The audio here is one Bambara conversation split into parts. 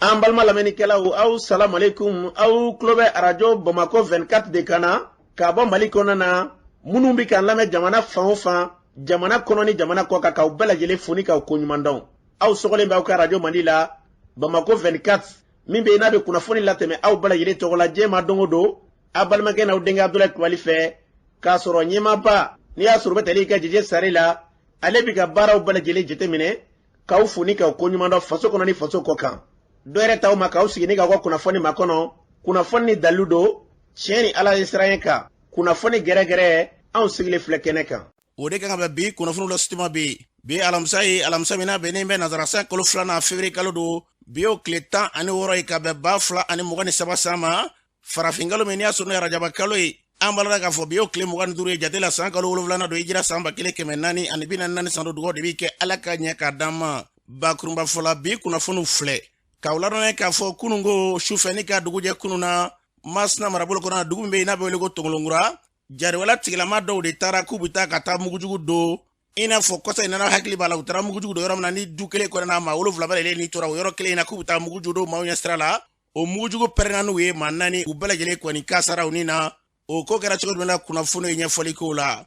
An balima lamɛnnikɛlaw, aw salamu aleykum. Aw tulo bɛ Arajo Bamakɔ 24 de kan na k'a bɔ Mali kɔnɔna na. Minnu bɛ k'an lamɛn jamana fan o fan, jamana kɔnɔ ni jamana kɔ kan, k'aw bɛɛ lajɛlen fo ni k'aw koɲuman dɔn. Aw sɔgɔlen bɛ aw ka arajo mandi la, Bamakɔ 24, min bɛ yen n'a bɛ kunnafoni latɛmɛ aw bɛɛ lajɛlen tɔgɔ la diɲɛ ma don o don, aw balimakɛ n'aw denkɛ Abudulayi Kulubali fɛ, k'a sɔrɔ ɲɛmaaba n'i y'a sɔrɔ u bɛ tali kɛ Jeje Sare la, ale bɛ ka baaraw bɛɛ lajɛlen jateminɛ, k'aw fo ni k'aw koɲuman dɔn faso kɔnɔ ni faso kɔ kan. Dɔ yɛrɛ t'aw ma k'aw sigi ni k'aw ka kunnafoni makɔnɔ, kunnafoni ni dalilu don, tiɲɛ ni Ala ye siran kan, kunnafoni gɛrɛgɛrɛ, anw sigilen filɛ kɛnɛ kan. O de kan ka bɛn bi kunnafoniw la sitima bi. Bi alamisa ye alamisa min n'a bɛnnen bɛ nazarasa kalo filanan, fevrier kalo don. Bi y'o tile 16 ye ka bɛn 2023 san ma, farafin kalo min n'i y'a sɔrɔ n'o ye arajaba kalo ye. An b'a la k'a fɔ bi y'o tile 25 ye jate la, san kalo wolonwulanan don, hijira san 1444 san don. Dugawu de b'i kɛ, Ala ka ɲɛ k'a d'an ma. Bakurunba fɔla, bi kunnafoniw filɛ k'aw ladɔnniya k'a fɔ kununko sufɛ ni ka dugu jɛ kunun na, Masina marabolo kɔnɔ, dugu min bɛ yen n'a bɛ wele ko Tongolonkura, jariwala tigilama dɔw de taara k'u bɛ taa ka taa mugujugu don. I n'a fɔ kɔsa in nana, hakili b'a la, u taara mugujugu don yɔrɔ min na ni du kelen kɔnɔna maa 7 bɛɛ lajɛlen ni tora o yɔrɔ kelen in na, k'u bɛ taa mugujugu don maaw ɲɛ sira la. O mugujugu pɛrɛnna n'u ye, maa 4 u bɛɛ lajɛlen kɔni kasara u ni na. O ko kɛra cogo jumɛn na? Kunnafoni ye ɲɛfɔli k'o la.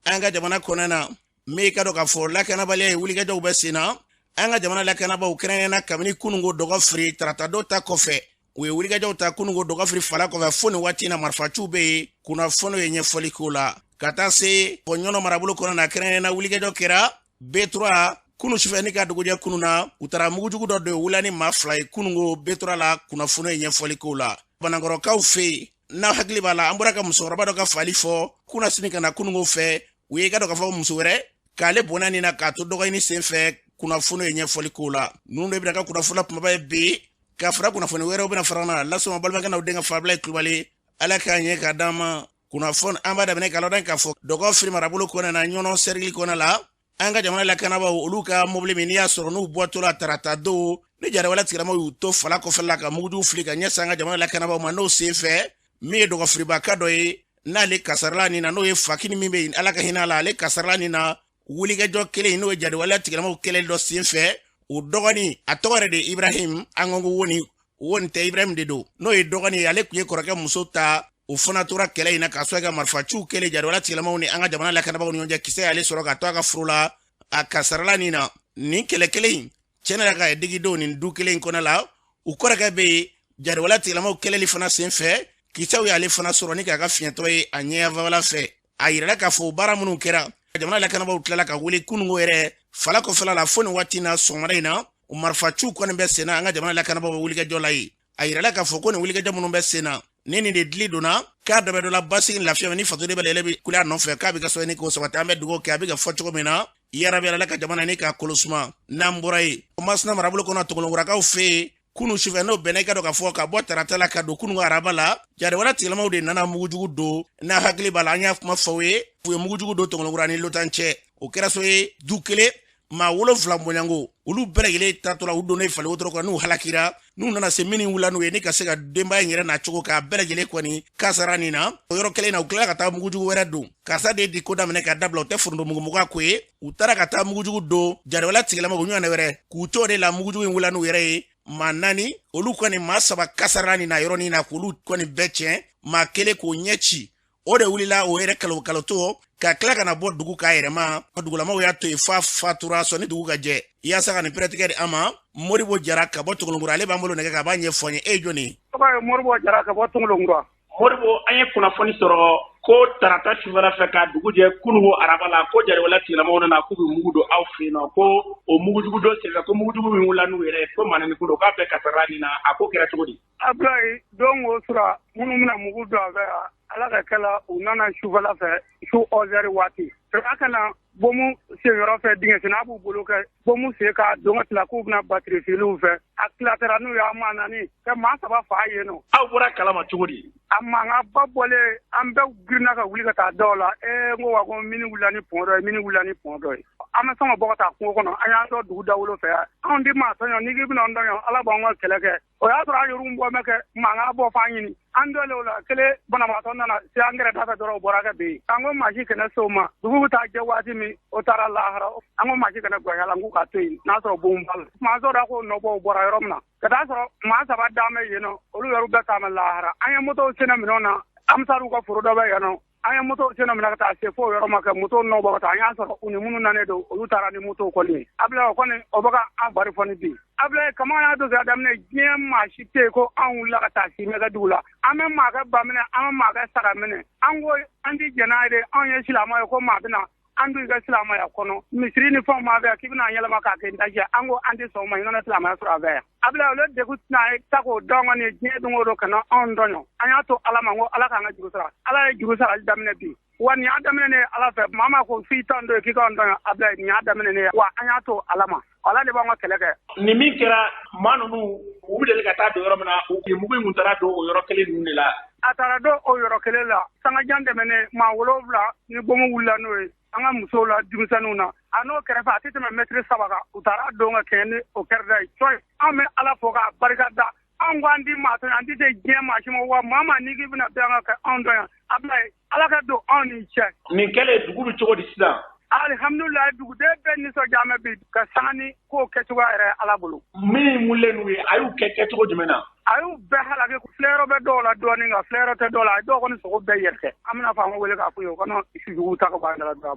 An ka jamana kɔnɔna na, min ka dɔn k'a fɔ lakanabaliya ye, wulikajɔw bɛ sen na. An ka jamana lakanabaaw, kɛrɛnkɛrɛnnenya kabini kununko dɔgɔ firi tarata dɔ ta kɔfɛ, u ye wulikajɔw ta kununko dɔgɔ firi fala kɔfɛ fo nin waati na, marifaciw bɛ yen. Kunnafoni ye ɲɛfɔli k'o la. Ka taa se fɔ Ɲɔnɔ marabolo kɔnɔ na, kɛrɛnkɛrɛnnenya wulikajɔ kɛra B3 kunu sufɛ ni ka dugujɛ kunu na, u taara mugujugu dɔ don wula ni maa 2 ye kununko B3 la. Kunnafoni ye ɲɛfɔli k'o la. Banankɔrɔkaw fɛ yen, n'aw hakili b'a la, an bɔra ka musokɔrɔba dɔ ka fali fɔ kunna sini ka na kununko fɛ, u ye ka dɔn k'a fɔ muso wɛrɛ k'ale bɔnna nin na k'a to dɔgɔɲini sen fɛ. Kunnafoni ye ɲɛfɔli k'o la. Ninnu de bɛna ka kunnafoni la kumaba ye bi, ka fara kunnafoni wɛrɛw bɛna fara na lasɔn. Balimakɛ n'aw denkɛ Fabila Kulubali, Ala k'a ɲɛ k'a d'an ma. Kunnafoni an b'a daminɛ k'a lɔn k'a fɔ dɔgɔ firi marabolo kɔnɔna na, Ɲɔnɔ sɛrikili kɔnɔ la, an ka jamana lakanabaaw olu ka mobili min n'i y'a sɔrɔ n'u bɔtɔ la tarata don, ni jarawala tigilamaw y'u to fala kɔfɛ la ka mugujugu fili ka ɲɛsin an ka jamana lakanabaaw ma, n'o sen fɛ min ye dɔgɔfiribaka dɔ ye n'ale kasarala nin na, n'o ye Fakini min bɛ yen, Ala ka hinɛ a la, ale kasarala nin na wulikajɔ kelen, n'o ye jariwaleya tigilamaw kɛlɛli dɔ sen fɛ. O dɔgɔnin, a tɔgɔ yɛrɛ de ye Ibrahim, an ko ko woni woni tɛ, Ibrahim de don, n'o ye dɔgɔnin ye, ale tun ye kɔrɔkɛ muso ta. O fana tora kɛlɛ in na k'a sɔrɔ ka marifaciw kɛlen jariwaleya tigilamaw ni an ka jamana lakanabagaw ni ɲɔgɔn cɛ, kisɛ y'ale sɔrɔ ka to a ka foro la, a kasarala nin na. Nin kɛlɛ kelen in tiɲɛ yɛrɛ ka digi don nin du kelen in kɔnɔ la, u kɔrɔkɛ bɛ yen, jariwaleya tigilamaw kɛlɛli fana sen fɛ, kisɛw y'ale fana sɔrɔ ni k'a ka fiɲɛtɔ ye a ɲɛyanfɛla fɛ. A yirala k'a fɔ baara minnu kɛra, jamana lakanabaaw tilala ka wuli kununko yɛrɛ fala kɔfɛla la fo nin waati na sɔgɔmada in na, o marifaciw kɔni bɛ sen na, an ka jamana lakanabaaw bɛ wulikajɔ la yen. A yirala k'a fɔ ko nin wulikajɔ minnu bɛ sen na, ni nin de dili donna k'a dɔ bɛ dɔ la basigi ni lafiya ni fasoden bɛ yɛlɛ bɛ kule a nɔfɛ k'a bɛ ka sɔrɔ ni k'o sabati. An bɛ dugawu kɛ, a bɛ ka fɔ cogo min na, yarabi Ala ka jamana ni k'a kolo suma. N'an bɔra yen, Masina marabolo kɔnɔ, Tongolokurakaw fɛ yen, kunu sufɛ, n'o bɛnna i ka dɔn k'a fɔ ka bɔ tarata la ka don kunu araba la, jariwala tigilamaw de nana mugujugu don. N'a hakili b'a la, an y'a kuma fɔ aw ye, u ye mugujugu don Tongolokura ni Lotan cɛ. O kɛra so ye du kelen maa 7 bɔɲango, olu bɛɛ lajɛlen taatɔla, u donnen fali wotoro kɔnɔ, n'u halakira, n'u nana se minnu wula n'u ye ni ka se ka denbaya in yɛrɛ n'a cogo k'a bɛɛ lajɛlen kɔni kasara nin na. O yɔrɔ kelen na, u tilala ka taa mugujugu wɛrɛ don. Karisa de di ko daminɛ ka dabila, o tɛ forontomugumuga ko ye. U taara ka taa mugujugu don jariwala tigilama u ɲɔgɔnna wɛrɛ k'u to o de la, mugujugu in wula n'u yɛrɛ ye, maa 4, olu kɔni maa 3 kasara nin na yɔrɔnin na k'olu kɔni bɛɛ tiɲɛ, maa kelen k'o ɲɛ ci. O de wulila o yɛrɛ kalo kalo to ka tila ka na bɔ dugu k'a yɛrɛ ma. Dugulamaw y'a to yen f'a fatura sɔnni dugu ka jɛ. Yaasa ka nin pɛrɛtigɛ di an ma, Moribo Jara ka bɔ Tongolonkura, ale b'an bolo nɛgɛ kan, a b'a ɲɛfɔ an ye. E ye jɔni ye? Tɔgɔ ye Moribo Jara ka bɔ Tongolonkura. Moribo, an ye kunnafoni sɔrɔ ko tarata sufɛla fɛ ka dugu jɛ kununko araba la, ko jariwala tigilamɔgɔw nana k'u bɛ mugu don aw fɛ yen nɔ, ko o mugujugu dɔ senfɛ, ko mugujugu min wulila n'u yɛrɛ ye, ko maa 4 ko don, k'a bɛɛ kasara nin na. A ko kɛra cogo di? Abulayi, don o sura minnu bɛna mugu don a fɛ yan, Ala ka kɛla, u nana sufɛla fɛ, su 11 waati a ka na bomu senyɔrɔ fɛ, dingɛ senna b'u bolo kɛ bomu sen ka don ka tila k'u bɛna batiri filiw fɛ. A tilatara n'u y'a maa 4 ka maa 3 faa yen nɔ. Aw bɔra kalama cogo di? A mankanba bɔlen, an bɛɛ girinna ka wuli ka taa dɔw la. Ee, n ko wa ko mini wulila ni pɔn dɔ ye, mini wulila ni pɔn dɔ ye. An bɛ sɔn ka bɔ ka taa kungo kɔnɔ, an y'an dɔ dugu dawolo fɛ yan. Anw tɛ maa tɔɲɔ, n'i k'i bɛna an tɔɲɔ, Ala b'an ka kɛlɛ kɛ. O y'a sɔrɔ an yɛrɛw bɔ bɛ kɛ mankan bɔ f'an ɲini. An dɔlen o la kelen banabagatɔ nana se an kɛrɛda fɛ dɔrɔn o bɔra ka bin. An ko maa si kana se o ma. Dugu bɛ taa jɛ waati min o taara lahara. An ko maa si kana gwa la k'u ka to yen n'a sɔrɔ bon b'a la. Maa sɔrɔ k'o nɔbɔ o bɔra yɔrɔ min na. Ka taa sɔrɔ maa 3 dalen bɛ yen nɔ, olu yɛrɛ bɛɛ taama lahara. An ye motow senna minɛnw na, Amisariw ka foro dɔ bɛ yen nɔ. An ye motow senna minɛ ka taa se fo yɔrɔ ma kɛ moto nɔ bɔ ka taa. An y'a sɔrɔ u ni minnu nanen don, olu taara ni motow kɔni ye. Abulaye o kɔni o bɛ ka an bari fɔ ni bi. Abulaye kama y'a don a daminɛ diɲɛ maa si tɛ yen ko anw wulila ka taa si mɛkɛ dugu la. An bɛ maa kɛ ba minɛ, an bɛ maa kɛ saga minɛ. An ko an ti jɛn n'a ye dɛ, anw ye silamɛ ye ko maa bɛna an dun i ka silamɛya kɔnɔ. Misiri ni fɛnw b'an fɛ yan k'i bɛna an yɛlɛma k'a kɛ daji ye. An ko an tɛ sɔn o ma, i kana silamɛya sɔrɔ an fɛ yan. Abulaye olu degun tɛna ta k'o dɔn kɔni diɲɛ don o don ka na anw tɔɲɔ. An y'a to Ala ma, n ko Ala k'an ka juru sara. Ala ye juru sarali daminɛ bi. Wa nin y'a daminɛ ne ye Ala fɛ. Maa maa ko f'i t'an dɔn k'i k'an tɔɲɔ, Abulaye nin y'a daminɛ ne ye. Wa an y'a to Ala ma. Ala de b'an ka kɛlɛ kɛ. Nin min kɛra maa ninnu u bɛ deli ka taa don yɔrɔ min na, u mugu in kun taara don o yɔrɔ kelen ninnu de la. A taara don o yɔrɔ kelen la. Sangajan tɛmɛnen maa 7 ni bɔnbɔn wulila n'o ye an ka musow la denmisɛnninw na. A n'o kɛrɛfɛ a tɛ tɛmɛ mɛtiri 3 kan. U taara don ka kɛɲɛ ni o kɛrɛda ye. Cɔyi, an bɛ Ala fo k'a barika da. An ko an ti maa tɔɲɔ, an ti se diɲɛ maa si ma. Wa maa maa n'i k'i bɛna bɛn an ka kɛ anw tɔɲɔ, Abulaye Ala ka don anw ni cɛ. Nin kɛlen dugu bɛ cogo di sisan? Alihamdulilayi, duguden bɛɛ nisɔndiya bɛ bi ka sanga ni ko kɛcogoya yɛrɛ Ala bolo. Min wulilen n'u ye, a y'u kɛ kɛcogo jumɛn na? A y'u bɛɛ halaki. Filɛyɔrɔ bɛ dɔw la dɔɔnin, nka filɛyɔrɔ tɛ dɔw la. A ye dɔw kɔni sogo bɛɛ yɛrɛkɛ. An bɛna faama wele k'a f'u ye, u kana sujugu ta ka bɔ an da la dɔrɔn a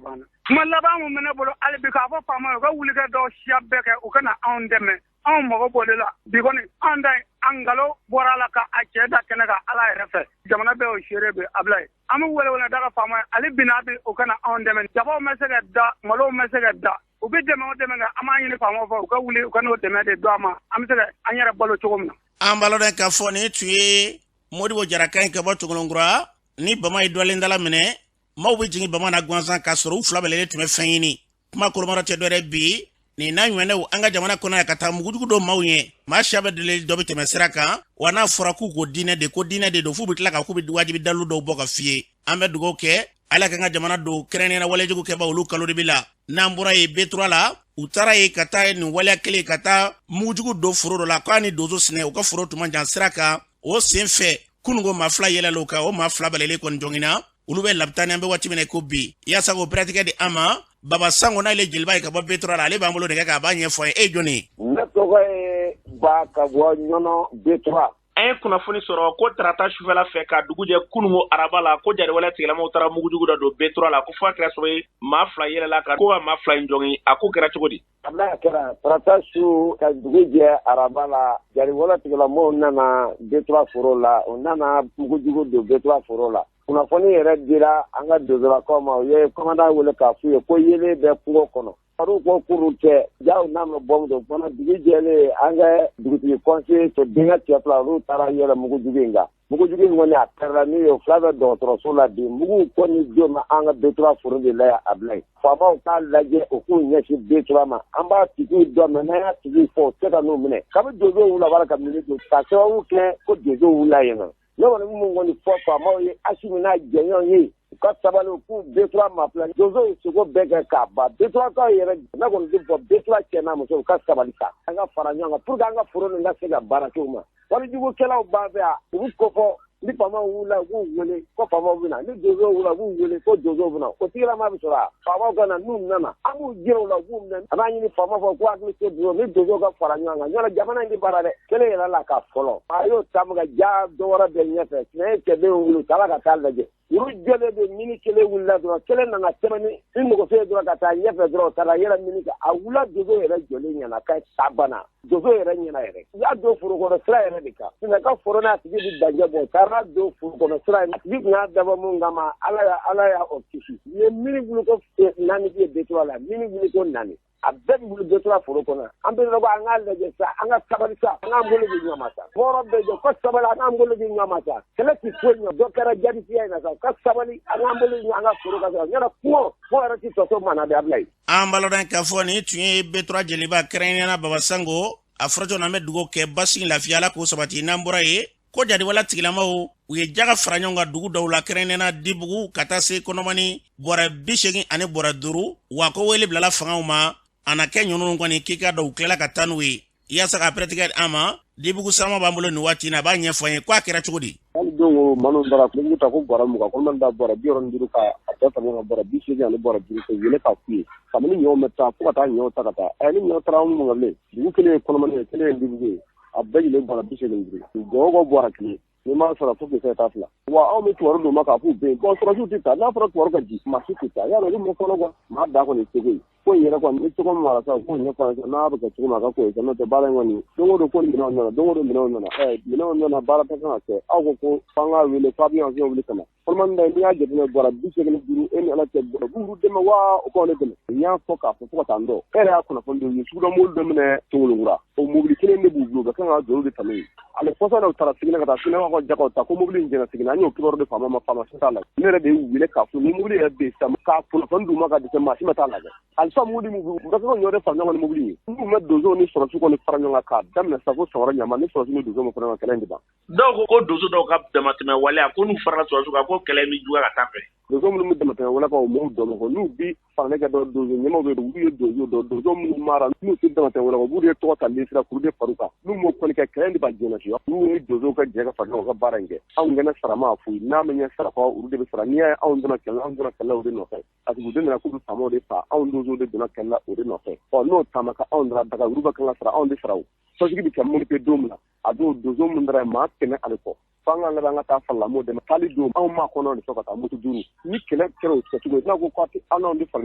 banna. Kuma laban min bɛ ne bolo hali bi k'a fɔ faama ye, u ka wuli ka dɔw siya bɛɛ kɛ, u kana anw dɛmɛ. Anw mago b'o de la bi kɔni. Anw ta an nkalon bɔra a la ka a cɛ da kɛnɛ kan Ala yɛrɛ fɛ. Jamana bɛɛ y'o seere bi Abulaye. An bɛ wele wele da ka faama ye hali bi n'a bi u kana anw dɛmɛ. Jabaw ma se ka da, malow ma se ka da. U bɛ dɛmɛ o dɛmɛ kɛ, an b'a ɲini faamaw fɛ u ka wuli u ka n'o dɛmɛ de don an ma, an bɛ se ka an yɛrɛ balo cogo min na. An b'a lɔn k'a fɔ nin tun ye Modibo Jara kan ye ka bɔ Cɔgɔnɔnkura. Ni bama ye dɔlen dala minɛ, maaw bɛ jigin bama na gansan k'a sɔrɔ u fila bɛɛ lajɛlen tun bɛ fɛn ɲini. Kuma kolomara tɛ dɔwɛrɛ bi nin n'a ɲɔgɔnnaw an ka jamana kɔnɔ yan ka taa mugujugu dɔ maaw ɲɛ. Maa siya bɛɛ deli dɔ bɛ tɛmɛ sira kan, wa n'a fɔra k'u ko diinɛ de, ko diinɛ de don, f'u bɛ tila ka k'u bɛ wajibi dalilu dɔw bɔ ka f'i ye. An bɛ dugawu kɛ Ala k'an ka jamana don kɛrɛnkɛrɛnnenya walejugu kɛba olu kalo de bi la. N'an bɔra yen B3 la, u taara yen ka taa nin waleya kelen ka taa mugujugu don foro dɔ la k'a ni donso sinɛ u ka foro tun man jan sira kan. O sen fɛ kununko maa 2 yɛlɛla o kan, o maa 2 bɛɛ lajɛlen kɔni jɔngina. Olu bɛ labitani an bɛ waati min na i ko bi. Yaasa k'o pɛrɛtigɛ di an ma, Baba Sango n'ale jeliba ye ka bɔ B3 la, ale b'an bolo nɛgɛ kan, a b'a ɲɛfɔ an ye. E ye jɔni ye? Ne tɔgɔ ye Ba ka bɔ Ɲɔnɔ B3. An ye kunnafoni sɔrɔ ko tarata sufɛla fɛ ka dugu jɛ kununko araba la, ko jariwale tigilamɔgɔw taara mugujugu dɔ don B3 la, ko f'a kɛra sababu ye maa 2 yɛlɛla kan, ko ka maa 2 in jɔngin. A ko kɛra cogo di? Abulaye, a kɛra tarata su ka dugu jɛ araba la, jariwale tigilamɔgɔw nana B3 foro la, u nana mugujugu don B3 foro la. Kunnafoni yɛrɛ dira an ka donsolakaw ma, u ye commandant wele k'a f'u ye ko yelen bɛ kungo kɔnɔ. Olu ko k'olu tɛ, jaw n'a ma bɔ don kɔnɔ. Dugu jɛlen, an ka dugutigi conseiller to denkɛ cɛ 2, olu taara yɛlɛ mugujugu in kan. Mugujugu in kɔni a kɛra min ye, o 2 bɛ dɔgɔtɔrɔso la bi. Mugu kɔni don ma an ka B3 foro de la yan Abulaye. Faamaw k'a lajɛ, u k'u ɲɛsin B3 ma. An b'a tigiw dɔn, mɛ n'an y'a tigiw fɔ, u tɛ se ka n'u minɛ. Kabi donsow wula b'a la ka mini don, k'a sababu kɛ ko donsow wula yen nɔ. Ne kɔni bɛ mun kɔni fɔ faamaw ye, Asimi n'a jɛɲɔgɔn ye, u ka sabali, u k'u B3 ma filɛ. Donsow ye sogo bɛɛ kɛ k'a ban. B3kaw yɛrɛ, ne kɔni bɛ fɔ B3 cɛ n'a muso, u ka sabali sa. An ka fara ɲɔgɔn kan pour que an ka foro nin ka se ka baara cogo ma. Walijugukɛlaw b'an fɛ yan, u bɛ kofɔ. Ni faamaw wulila, u b'u wele ko faamaw bɛ na. Ni donsow wulila, u b'u wele ko donsow bɛ na. O tigilama bɛ sɔrɔ a faamaw ka na, n'u nana, an b'u jira u la, u b'u minɛ. An b'a ɲini faama fɛ k'u hakili to donso ni donsow ka fara ɲɔgɔn kan. Ɲɔnɔ jamana in tɛ baara dɛ. Kelen yɛrɛ la ka fɔlɔ. A y'o taama ka ja dɔ wɛrɛ bɛ ɲɛfɛ. Tiɲɛ ye cɛdenw wuli, u taara ka taa lajɛ. Olu jɔlen bɛ mini kelen wulila dɔrɔn, kelen nana tɛmɛ ni nɛgɛso ye dɔrɔn ka taa ɲɛfɛ dɔrɔn, u taara yɛlɛ mini kan. A wulila donso yɛrɛ jɔlen ɲɛna ka sa banna. Donso yɛrɛ ɲɛna yɛrɛ. U y'a don foro kɔnɔ sira yɛrɛ de kan. Sisan ka foro n'a tigi bɛ danjɛ bɔ, u taara don foro kɔnɔ sira in. A tigi tun y'a dabɔ mun kama, Ala y'a o kisi. U ye mini wuli ko 4 ye B3 la, mini wuli ko 4. A bɛɛ bɛ wuli B3 foro kɔnɔ. An bɛ lɔgɔ, an k'a lajɛ sa, an ka sabali sa, an k'an bolo di ɲɔgɔn ma sa. Hɔrɔn bɛɛ jɔ, ka sabali, an k'an bolo di ɲɔgɔn ma sa. Kɛlɛ tɛ foyi ɲɛ, dɔ kɛra jabitiya in na sa, ka sabali, an k'an bolo di ɲɔgɔn, an ka foro ka sɔrɔ. Yɔrɔ kungo, kungo yɛrɛ tɛ tɔ to maa na de, Abulaye. An b'a lɔn k'a fɔ nin tun ye B3 jeliba kɛrɛnkɛrɛnnenya Baba Sango. A fɔra cogo min na, an bɛ dugawu kɛ basigi lafiya, Ala k'o sabati. N'an bɔra yen, ko jadiwala tigilamaw u ye jaga fara ɲɔgɔn kan dugu dɔw la, kɛrɛnkɛrɛnnenya Dibugu ka taa se Kɔnɔmani bɔrɛ 85 ani bɔrɛ 5. Wa ko wele bilala fangaw ma, a na kɛ ɲɔnɔnw kɔni k'i ka dɔn u tilala ka taa n'u ye. Yaasa ka pɛrɛtigɛ di an ma, Dibugu sama b'an bolo nin waati in na, a b'a ɲɛfɔ an ye k'a kɛra cogo di. Hali don don maa taara mugu ta ko bɔrɛ 20 kɔnɔna da bɔrɛ 65 ka a bɛɛ fara ɲɔgɔn kan bɔrɛ 80 ani bɔrɛ 5 ka wele k'a f'u ye kabini ɲɔw bɛ taa fo ka taa ɲɔw ta ka taa ni ɲɔ taara anw ma bilen dugu kelen ye kɔnɔmani ye kelen ye Ndibugu ye a bɛɛ lajɛlen bɔrɛ 85 gɔgɔ bɔra kelen n'i m'a sɔrɔ fo k'i taa fila wa anw bɛ kibaru d'u ma k'a f'u bɛ yen bon sɔrɔsiw tɛ taa n'a fɔra kibaru ka di maa si tɛ taa y'a dɔn olu ma fɔlɔ quoi maa da kɔni seko ye ko in yɛrɛ kɔni ni cogo min mara sa k'o ɲɛfɔ an ye n'a bɛ kɛ cogo min a ka k'o ye n'o tɛ baara in kɔni don o don ko ni minɛnw nana don o don minɛnw nana minɛnw nana baara tɛ kan ka kɛ aw ko ko f'an k'a wele k'a bɛ yan wuli ka na kɔnɔmani n'i y'a jateminɛ bɔrɛ 85 e ni Ala cɛ bɔrɛ b'u dɛmɛ wa o k'aw ne dɛmɛ n y'a fɔ k'a fɔ fo ka taa n dɔn e yɛrɛ y'a kunnafoni di u ye suguda mobili dɔ minɛ Tongolonkura o mobili kelen de b'u bolo u bɛ kan ka jɔw de tanu ale kɔsa dɔw taara Sigina ka taa Sigina ka jakaw ta ko mobili in jɛna Sigina an y'o kibaru di faama ma faama si t'a lajɛ ne yɛrɛ de y'u wele k'a fɔ ni mobili yɛrɛ bɛ yen sisan k'a kunnafoni d'u ma ka dɛsɛ maa si ma taa lajɛ halisa mobili min u bɛ kan ka ɲɔ de fara ɲɔgɔn kan ni mobili ye n'u ma donsow ni sɔrɔsiw kɔni fara ɲɔgɔn kan k'a daminɛ sisan fo san wɛrɛ ɲama ni sɔrɔsiw ni donsow ma fara ɲɔgɔn kan kɛlɛ in tɛ ban. Dɔw ko ko donso dɔw ka damatɛmɛ waleya ko n'u farala sɔrɔsiw kan ko kɛlɛ in bɛ juguya ka taa fɛ. Donso minnu bɛ damatɛmɛ waleya kan o m'u dɔn mɔgɔ n'u bi faralen kɛ dɔn donso ɲɛmaaw bɛ olu ye donso dɔn donso minnu mara n'u tɛ damatɛmɛ waleya kan u b'u de tɔgɔ ta liste la k'u de far'u kan n'u m'o kɔni kɛ kɛlɛ in de b'a jɛna fiyewu n'u ye donsow ka jɛ ka fara ɲɔgɔn kan ka baara in kɛ anw kɛnɛ sara maa foyi n'a ma ɲɛ sara kɔ olu de bɛ sara n'i y'a ye anw donna kɛlɛ la anw donna kɛlɛ la o de nɔfɛ parce que u de nana k'u bɛ faamaw de fa anw donsow de donna kɛlɛ la o de nɔfɛ ɔ n'o taama ka anw dara daga olu bɛ kan ka sara anw de sara o sɔsigi bɛ kɛ Moripe don min na a don donso min taara maa 100 ani kɔ f'an ka labɛn an ka taa farala dɛmɛ taali don anw maa kɔnɔ de sɔn ka taa moto 5 ni kɛlɛ kɛra o kɛcogo ye n'a ko k'a an n'anw de fara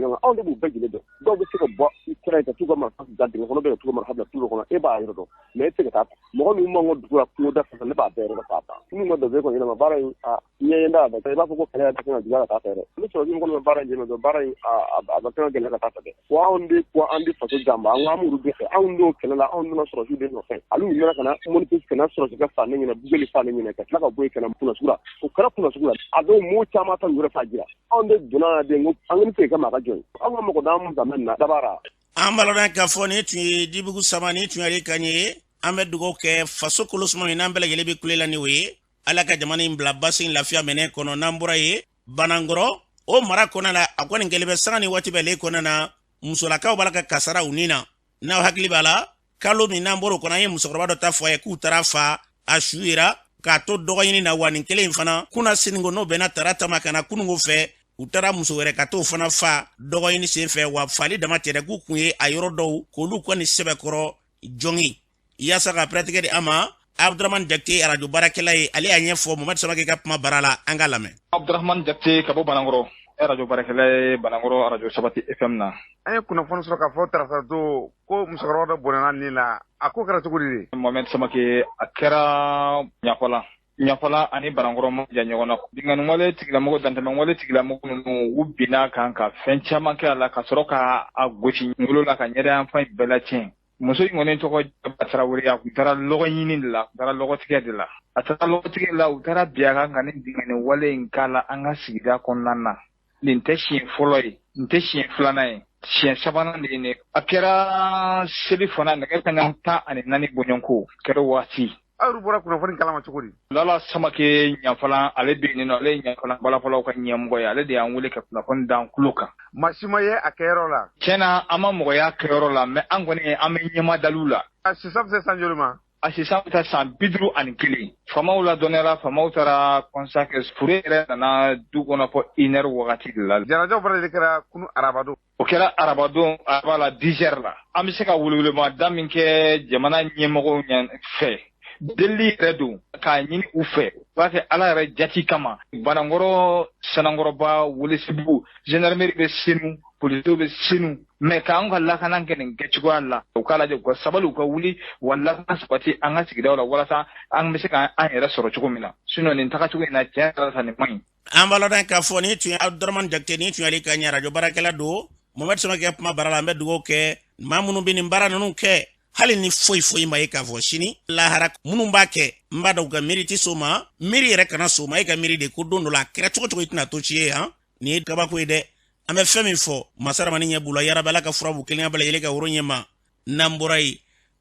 ɲɔgɔn kan anw de b'u bɛɛ jɛlen dɔn dɔw bɛ se ka bɔ i kɛra ka t'u ka marifa bila dingɛ kɔnɔ bɛ ka t'u ka marifa bila tulu kɔnɔ e b'a yɔrɔ dɔn mais e tɛ se ka taa mɔgɔ minnu b'an ka dugu la kungoda fɛ ne b'a bɛɛ yɔrɔ dɔn k'a ban n'u ma dɔn kɔni ɲɛnama baara in a ɲɛ da a i b'a fɔ ko kɛlɛ yɛrɛ kan ka juguya ka taa fɛ dɛ ni sɔrɔsi kɔni bɛ baara in jɛnɛ dɔn baara in a bɛ kan ka gɛlɛya ka taa fɛ dɛ wa anw de ko an de faso janba an ko an b'olu de fɛ anw d'o kɛlɛ la anw donna sɔrɔsiw de nɔfɛ hali u nana ka na mɔnipesi ka na sɔrɔsi ka fa ne ɲɛna bugeli fa ne ɲɛna ka tila ka bɔ yen ka na kunnasugu la o kɛra kunnasugu la a dɔw mɔɔ caman ta yɛrɛ fa jira anw de donna den ko an kɔni tɛ ka maa ka jɔn ye anw ka mɔgɔ d'an danbe na dabara. An b'a lɔn k'a fɔ nin tun ye Dibugu Sama nin tun y'ale kan ye. An bɛ dugawu kɛ faso kolo suma min n'an bɛɛ lajɛlen bɛ kule la ni o ye Ala ka jamana in bila basi lafiya minɛ kɔnɔ. N'an bɔra yen Banankɔrɔ o mara kɔnɔna la a kɔni kɛlen bɛ sanga ni waati bɛɛ le kɔnɔna na musolakaw b'a la ka kasara u ni na. N'aw hakili b'a la kalo min n'an bɔr'o kɔnɔ an ye musokɔrɔba dɔ ta fɔ a ye k'u taara fa a su yera k'a to dɔgɔɲini na wa nin kelen in fana kunna sininko n'o bɛnna tarata ma ka na kununko fɛ u taara muso wɛrɛ ka t'o fana fa dɔgɔɲini sen fɛ wa fali dama tɛ dɛ k'u kun ye a yɔrɔ dɔw k'olu kɔni sɛbɛkɔrɔ jɔngi yaasa ka pɛrɛtigɛ di an ma. Abdurahman Jakite arajo baarakɛla ye ale y'a ɲɛfɔ Mohamed Samake ka kuma baara la an k'a lamɛn. Abdurahman Jakite ka bɔ Banankɔrɔ arajo baarakɛla ye Banankɔrɔ arajo Sabati FM na. An ye kunnafoni sɔrɔ k'a fɔ tarata don ko musokɔrɔba dɔ bɔnɛna ni la a ko kɛra cogo di de? Mohamed Samake a kɛra Ɲafala ani Banankɔrɔ ma jan ɲɔgɔn na. Binkanni wale tigilamɔgɔ dantɛmɛ wale tigilamɔgɔ ninnu u binna kan ka fɛn caman kɛ a la ka sɔrɔ ka a gosi ngolo la ka ɲɛda yanfan in bɛɛ latiɲɛ. Muso in kɔni tɔgɔ Tarawele a tun taara lɔgɔ ɲini de la a tun taara lɔgɔtigɛ de la a taara lɔgɔtigɛ la u taara bin a kan ka nin binkanni wale in k'a la an ka sigida kɔnɔna na. Nin tɛ siɲɛ fɔlɔ ye nin tɛ siɲɛ filanan ye siɲɛ sabanan de ye nin. A kɛra seli fana nɛgɛ kanɲɛ 14 bɔɲɔgɔnko kɛra waati. Aw yɛrɛ bɔra kunnafoni kalama cogo di? Lala Samake Ɲafala ale bɛ yen nɔ ale ye Ɲafala balafɔlaw ka ɲɛmɔgɔ ye ale de y'an wele ka kunnafoni d'an tulo kan. Maa si ma ye a kɛyɔrɔ la. Tiɲɛ na an ma mɔgɔ y'a kɛyɔrɔ la mais an kɔni an bɛ ɲɛmadaliw la. A sisan bɛ se san joli ma? A sisan bɛ taa san 51. Faamaw ladɔnniyara faamaw taara constat kɛ fure yɛrɛ nana du kɔnɔ fɔ 1h wagati de la. Janajaw fana de kɛra kunu arabadon. O kɛra arabadon araba la 10h la. An bɛ se ka welewelemada min kɛ jamana ɲɛmɔgɔw fɛ. Delili yɛrɛ don k'a ɲini u fɛ u b'a kɛ Ala yɛrɛ jati kama. Banankɔrɔ Sanankɔrɔba Welesebugu gendarmerie bɛ Senu polisiw bɛ Senu mais k'an ka lakana kɛ nin kɛcogoya la u k'a lajɛ u ka sabali u ka wuli wa lakana sabati an ka sigidaw la walasa an bɛ se k'an yɛrɛ sɔrɔ cogo min na sinon nin tagacogo in na tiɲɛ yɛrɛ la nin man ɲi. An b'a lɔn k'a fɔ nin tun ye Abdurahman Jakite nin tun y'ale ka ɲɛ arajo baarakɛla don Mohamed Samake kuma baara la. An bɛ dugawu kɛ maa minnu bɛ nin baara ninnu kɛ hali ni foyi foyi ma ye k'a fɔ sini lahara minnu b'a kɛ n b'a dɔn u ka miiri tɛ s'o ma miiri yɛrɛ kana s'o ma e ka miiri de ko don dɔ la a kɛra cogo cogo i tɛna to ci ye han nin ye kabako ye dɛ. An bɛ fɛn min fɔ masaramani ɲɛ b'u la yarabi Ala ka fura b'u kelenya bɛɛ lajɛlen ka woro ɲɛ ma. N'an bɔra yen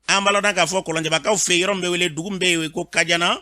an b'a lɔn k'a fɔ kɔlɔnjɛbakaw fɛ yɔrɔ min bɛ wele dugu min bɛ yen ko Kajana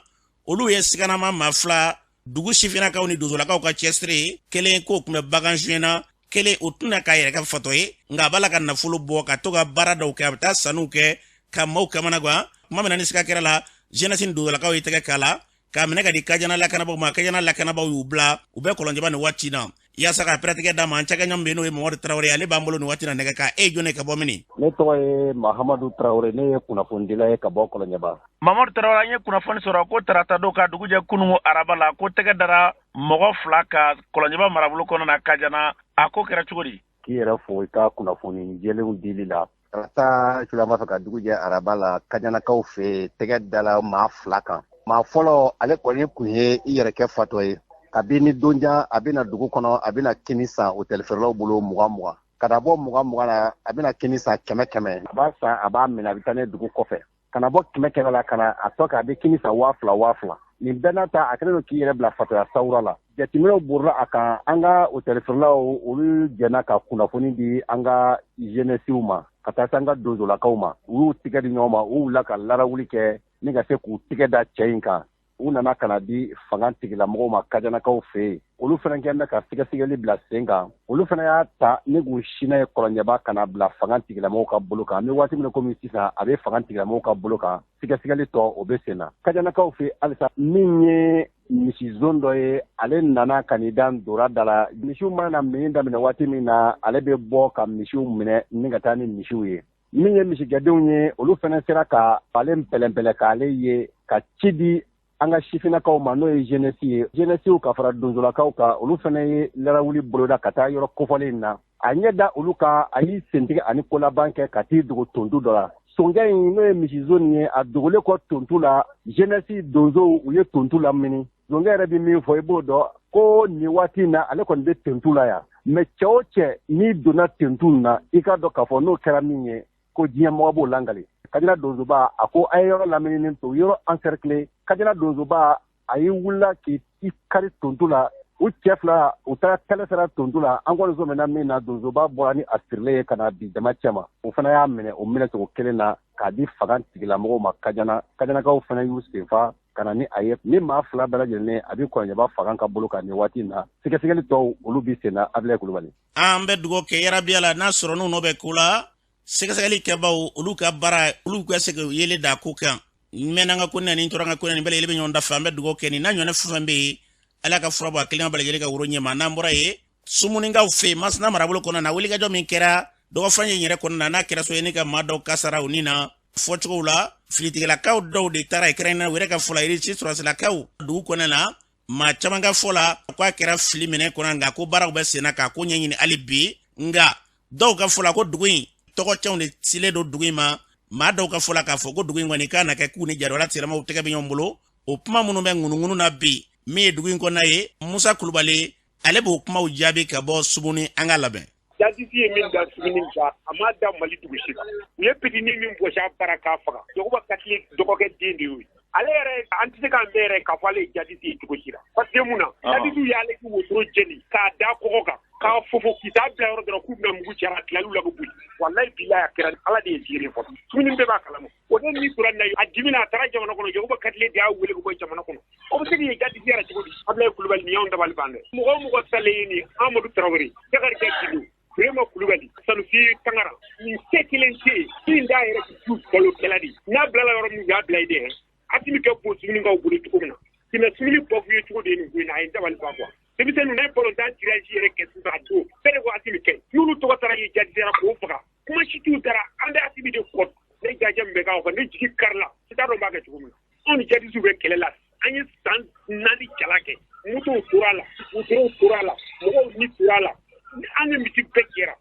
olu ye siganama maa fila dugu sifinnakaw ni donsolakaw ka cɛsiri kelen k'o tun bɛ bagan suɲɛna kelen o tɛna k'a yɛrɛ kɛ fatɔ ye nka a b'a la ka nafolo bɔ ka to ka baara dɔw kɛ a bɛ taa sanniw kɛ ka maaw kamanagan. Tuma min na ni siga kɛra la jeunesse ni donsolakaw ye tɛgɛ k'a la K'a minɛ ka di Kajana lakanabaaw ma. Kajana lakanabaaw y'u bila u bɛ Kɔlɔnjɛba nin waati na yaasa ka pɛrɛtigɛ d'a ma. An cakɛɲɔgɔn bɛ yen, n'o ye Mamadu Tarawele, ale b'an bolo nin waati na nɛgɛ kan. E ye jɔn ye, ka bɔ mini? Ne tɔgɔ ye Mahamadu Tarawele, ne ye kunnafonidila ye ka bɔ Kɔlɔnjɛba. Mamadu Tarawele, an ye kunnafoni sɔrɔ ko tarata don ka dugu jɛ kunungo araba la, ko tɛgɛ dara mɔgɔ 2 ka Kɔlɔnjɛba marabolo kɔnɔ na Kajana. A ko kɛra cogo di? K'i yɛrɛ fo i ka kunnafoni jɛlenw dili la. Tarata sulama fɛ ka dugu jɛ araba la, Kajanakaw fɛ yen, tɛgɛ dala maa 2 kan. Maa fɔlɔ, ale kɔni kun ye i yɛrɛ kɛ fatɔ ye. Kabini donjan, a bɛna dugu kɔnɔ, a bɛna kini san hôtel feerelaw bolo 20 20. Ka na bɔ 20 20 la, a bɛna kini san 100 100. A b'a san, a b'a minɛ, a bɛ taa ne dugu kɔfɛ. Ka na bɔ 100 100 la, ka na a tɔ kɛ, a bɛ kini san 2000 2000. Nin bɛɛ n'a ta, a kɛlen don k'i yɛrɛ bila fatɔya sawura la. Jateminɛw borila a kan. An ka hôtel feerelaw, olu jɛnna ka kunnafoni di an ka jeunesse ma, ka taa se an ka donsolakaw ma. U y'u tigɛ di ɲɔgɔn ma, u wulila ka larawuli kɛ ni ka se k'u tigɛ da cɛ in kan. U nana ka na di fanga tigilamɔgɔw ma Kajanakaw fɛ yen. Olu fana kɛlen bɛ ka sɛgɛsɛgɛli bila sen kan. Olu fana y'a ta ni k'u sinna ye Kɔlɔnjɛba ka na bila fanga tigilamɔgɔw ka bolo kan. An bɛ waati min na komi sisan, a bɛ fanga tigilamɔgɔw ka bolo kan, sɛgɛsɛgɛli tɔ o bɛ sen na Kajanakaw fɛ halisa. Min ye misizon dɔ ye, ale nana ka n'i da ntora da la. Misiw mana na minni daminɛ waati min na, ale bɛ bɔ ka misiw minɛ ni ka taa ni misiw ye. Min ye misigɛdenw ye, olu fana sera ka ale pɛlɛnpɛlɛ k'ale ye ka ci di an ka sifinnakaw ma, n'o ye jeunesse ye. Jeunesse ka fara donsolakaw kan, olu fana ye larawuli boloda ka taa yɔrɔ kofɔlen in na. A ɲɛ da olu kan, a y'i sentigɛ ani kolaban kɛ ka t'i dogo tontu dɔ la. Sonkɛ in, n'o ye misizon ye, a dogolen kɔ tontu la, jeunesse donsow, u ye tontu lamini. Sonkɛ yɛrɛ bɛ min fɔ, i b'o dɔn ko nin waati in na, ale kɔni bɛ tontu la yan. Mais cɛ o cɛ n'i donna tontu na, i k'a dɔn k'a fɔ n'o kɛra min ye, ko diɲɛ mɔgɔ b'o langali. Kajana donsoba, a ko a ye yɔrɔ lamini to, yɔrɔ encercler. Kajana donsoba, a y'i wulila k'i kari tontu la. U cɛ 2, u taara kɛlɛ sera tontu la. An kɔni sɔmina min na, donsoba bɔra ni a sirilen ye ka na bi jama cɛma. O fana y'a minɛ o minɛcogo kelen na k'a di fanga tigilamɔgɔw ma Kajana. Kajanakaw fana y'u senfa ka na ni a ye. Ni maa 2 bɛɛ lajɛlen, a bɛ Kɔlɔnjɛba fanga ka bolo kan nin waati in na. Sɛgɛsɛgɛli tɔw, olu bɛ sen na. Abilaye Kulubali. An bɛ dugawu kɛ yarabiya la, n'a sɔrɔ n'u nɔ bɛ ko la, sɛgɛsɛgɛli kɛbaw, olu ka baara, olu ka se ka yelen da ko kan. N mɛnna n ka ko ni tora n ka ko ni bɛɛ lajɛlen bɛ ɲɔgɔn dafa. An bɛ dugawu kɛ ni n'a ɲɔgɔnna fɛn fɛn bɛ yen, Ala ka fura bɔ a kelen bɛɛ lajɛlen ka woro ɲɛma. N'an bɔra yen, Sumunikaw fɛ yen, Masina marabolo kɔnɔ na, wulikajɔ min kɛra dɔgɔfan ye yɛrɛ kɔnɔ na, n'a kɛra so ye ne ka maa dɔw kasara u ni na fɔcogow la, finitigilakaw dɔw de taara ye, kɛrɛnkɛrɛnnenya u yɛrɛ ka fɔ la, Irisi sɔrɔsilakaw dugu kɔnɔ na. Maa caman ka fɔ la ko a kɛra fili minɛ kɔnɔ, nka ko baaraw bɛ senna k'a ko ɲɛɲini hali bi. Nka dɔw ka fɔ la ko dugu in tɔgɔcɛnw de silen don dugu in ma. Maa dɔw ka fɔ la k'a fɔ ko dugu in kɔni k'a na kɛ k'u ni jariwala tigilamaw tɛgɛ bɛ ɲɔgɔn bolo. O kuma minnu bɛ ŋunuŋunu na bi, min ye dugu in kɔnɔna ye, Musa Kulubali, ale b'o kumaw jaabi ka bɔ Sumuni. An ka labɛn. Jadisi ye min da Sumuni kan, a ma da Mali dugu si kan. U ye pitini min gosi a bara k'a faga, Yakuba Katile dɔgɔkɛ den de y'o ye. Ale yɛrɛ, an tɛ se k'an bɛɛ yɛrɛ k'a fɔ ale ye jadisi ye cogo si la, parce que mun na, jadisiw y'ale ka wotoro jeni k'a da kɔgɔ kan k'a fofo k'i taa bila yɔrɔ dɔrɔn k'u bɛna mugu ci a tilal'u la ko boli. Walayi bilayi, a kɛra Ala de ye ziiri fɔ. Sumuni bɛɛ b'a kalama. O de min tora na, a dimina, a taara jamana kɔnɔ. Yakuba Katile de y'a wele ka bɔ jamana kɔnɔ. O bɛ se k'i jadisi yɛrɛ cogo di? Abulaye Kulubali, nin y'anw dabali ban dɛ. Mɔgɔ o mɔgɔ salen ye nin, Amadu Tarawele, Jakarija Gindo, Burema Kulubali, Sanusi Tangara, nin cɛ kelen tɛ yen min t'a yɛrɛ du balokɛla de ye. N'a bilala yɔrɔ min, u y'a bila yen de. Asimi kɛ bon Sumunikaw bolo cogo min na, kɛmɛ Sumuni bɔ ye cogo de ye nin ko in na, a ye dabali ban quoi. Denmisɛnninw ne balontan tirage yɛrɛ kɛ sisan, a don bɛɛ de ko Asimi kɛ. N'olu tɔgɔ taara ye jadisiyara k'o faga, kuma si t'u taara. An bɛ Asimi de kɔ. Ne jajɛ min bɛ k'aw kan, ne jigi karila, n t'a dɔn n b'a kɛ cogo min na. Anw ni jadisiw bɛ kɛlɛ la, an ye san 4 jala kɛ. Motow tora a la, wotorow tora a la, mɔgɔw ni tora a la, an ni misi bɛɛ jɛra.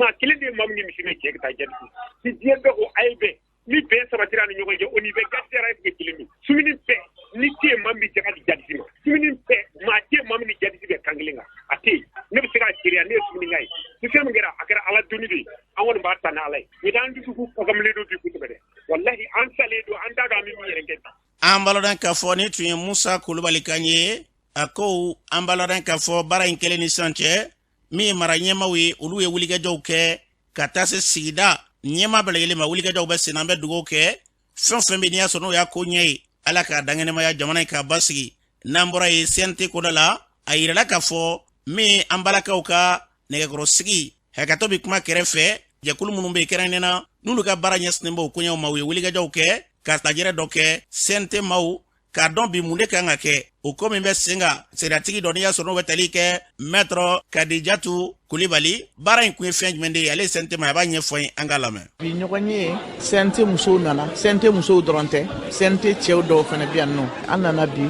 Maa kelen de ye maa min ni misi bɛ cɛ ka taa jadisi ni diɲɛ bɛɛ ko a ye bɛn ni bɛn sabatira ni ɲɔgɔn cɛ, o ni bɛ jadisiyara est-ce que kelen don? Sumuni bɛɛ ni tɛ yen maa min bɛ jaga di jadisi ma. Sumuni bɛɛ maa tɛ yen maa min ni jadisi bɛ kan kelen kan, a tɛ yen. Ne bɛ se k'a seereya, ne ye Sumunika ye. Ni fɛn min kɛra, a kɛra Ala doni de ye, an kɔni b'a ta ni Ala ye. N'o tɛ an dusukun kagamilen don bi kosɛbɛ dɛ, walahi an salen don, an t'a dɔn an bɛ min yɛrɛ kɛ bi. An b'a lɔn k'a fɔ nin tun ye Musa Kulubali kan ye. A ko an b'a lɔn k'a fɔ baara in kɛlen ni sisan cɛ, min ye mara ɲɛmaaw ye, olu ye wulikajɔw kɛ ka taa se sigida ɲɛmaa bɛɛ lajɛlen ma. Wulikajɔw bɛ sen, an bɛ dugawu kɛ fɛn fɛn bɛ n'i y'a sɔrɔ n'o y'a ko ɲɛ ye, Ala k'a dankɛnɛmaya, jamana in k'a basigi. N'an bɔra yen, CNT koda la, a yirala k'a fɔ min an balakaw ka nɛgɛkɔrɔsigi hakɛtɔ bɛ kuma kɛrɛfɛ, jɛkulu minnu bɛ yen kɛrɛnkɛrɛnnen na, n'olu ka baara ɲɛsinnen b'o koɲɛw ma, u ye wulikajɔw kɛ ka lajɛrɛ dɔ kɛ CNT maaw. K'a dɔn bi mun de kan ka kɛ o ko min bɛ sen kan, sariyatigi dɔ n'i y'a sɔrɔ n'o bɛ tali kɛ Maître Kadijatu Kulibali, baara in kun ye fɛn jumɛn de ye? Ale ye CNT ma, a b'a ɲɛfɔ an ye, an k'a lamɛn. Bi ɲɔgɔn ye, CNT musow nana. CNT musow dɔrɔn tɛ, CNT cɛw dɔw fana bɛ yan nɔ. An nana bi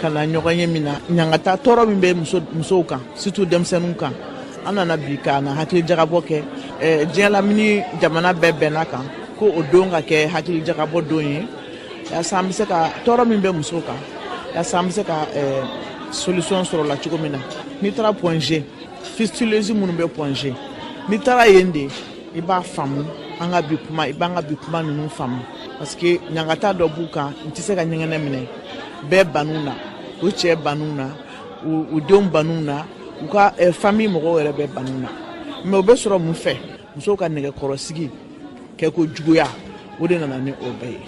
ka na ɲɔgɔn ye min na, ɲangata tɔɔrɔ min bɛ musow kan, surtout denmisɛnninw kan. An nana bi ka na hakili jagabɔ kɛ. Diɲɛ lamini jamana bɛɛ bɛnna kan ko o don ka kɛ hakili jagabɔ don ye, yaasa an bɛ se ka tɔɔrɔ min bɛ musow kan, yaasa an bɛ se ka solution sɔrɔ la cogo min na. N'i taara Point G, fistuleuse minnu bɛ Point G, n'i taara yen de, i b'a faamu an ka bi kuma, i b'an ka bi kuma ninnu faamu, parce que ɲangata dɔ b'u kan, u tɛ se ka ɲɛgɛnɛ minɛ. Bɛɛ bann'u na, u cɛ bann'u na, u denw bann'u na, u ka famille mɔgɔw yɛrɛ bɛɛ bann'u na. Mais o bɛ sɔrɔ mun fɛ? Musow ka nɛgɛkɔrɔsigi kɛko juguya, o de nana ni o bɛɛ ye.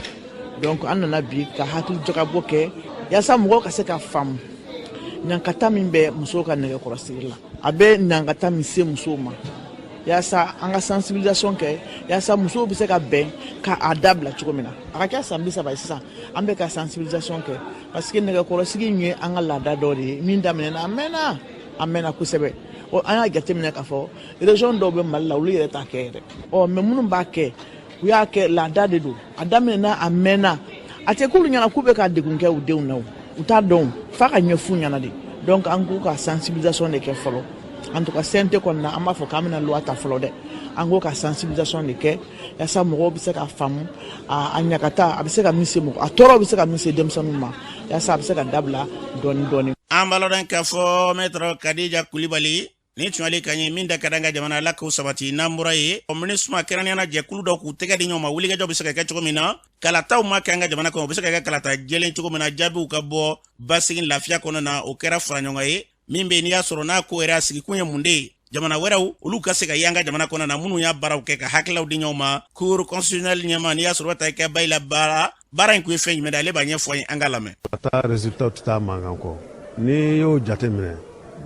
Donc an nana bi ka hakili jagabɔ kɛ, yaasa mɔgɔw ka se ka faamu ɲankata min bɛ musow ka nɛgɛkɔrɔsigi la, a bɛ ɲankata min se musow ma, yaasa an ka sensibilisation kɛ, yaasa musow bɛ se ka bɛn ka a dabila cogo min na. A ka kɛ san 30 ye sisan, an bɛ ka sensibilisation kɛ, parce que nɛgɛkɔrɔsigi in ye an ka laada dɔ de ye min daminɛna, a mɛnna, a mɛnna kosɛbɛ. Ɔ, an y'a jateminɛ k'a fɔ région dɔw bɛ Mali la, olu yɛrɛ t'a kɛ yɛrɛ. Ɔ, mais minnu b'a kɛ, u y'a kɛ laada de don, a daminɛna, a mɛnna. A tɛ k'olu ɲɛna k'u bɛ ka degun kɛ u denw na, u t'a dɔn f'a ka ɲɛf'u ɲɛna de. Donc an k'u ka sensibilisation de kɛ fɔlɔ. En tout cas, CNT kɔni na, an b'a fɔ k'an bɛna loi ta fɔlɔ dɛ. An k'o ka sensibilisation de kɛ, yaasa mɔgɔw bɛ se ka faamu a ɲagata, a bɛ se ka min se mɔgɔ, a tɔɔrɔ bɛ se ka min se denmisɛnninw ma, yaasa a bɛ se ka dabila dɔɔni dɔɔni. An b'a lɔn k'a fɔ Maître Kadija Kulibali ni tunyali ka ɲi min da ka d'an ka jamana ala k'o sabati. N'an bɔra yen, o MINUSMA kɛrɛnkɛrɛnnenya la, jɛkulu dɔ k'u tɛgɛ di ɲɔgɔn ma, wulikajɔ bɛ se ka kɛ cogo min na kalataw ma kɛ an ka jamana kɔnɔ, o bɛ se ka kɛ kalata jɛlen cogo min na, jaabiw ka bɔ basigi lafiya kɔnɔ na. O kɛra faraɲɔgɔn ye min bɛ yen n'i y'a sɔrɔ n'a ko yɛrɛ a sigikun ye mun de ye, jamana wɛrɛw olu ka se ka ye an ka jamana kɔnɔ na, minnu y'a baaraw kɛ ka hakililaw di ɲɔgɔn ma. Cour constitutionnelle ɲɛma n'i y'a sɔrɔ ta kɛ Bayila baara, baara in kun ye fɛn jumɛn de, ale b'a ɲɛfɔ an ye, an k'a lamɛn. Ka taa résultat tɛ taa mankan kɔ. N'i y'o jateminɛ,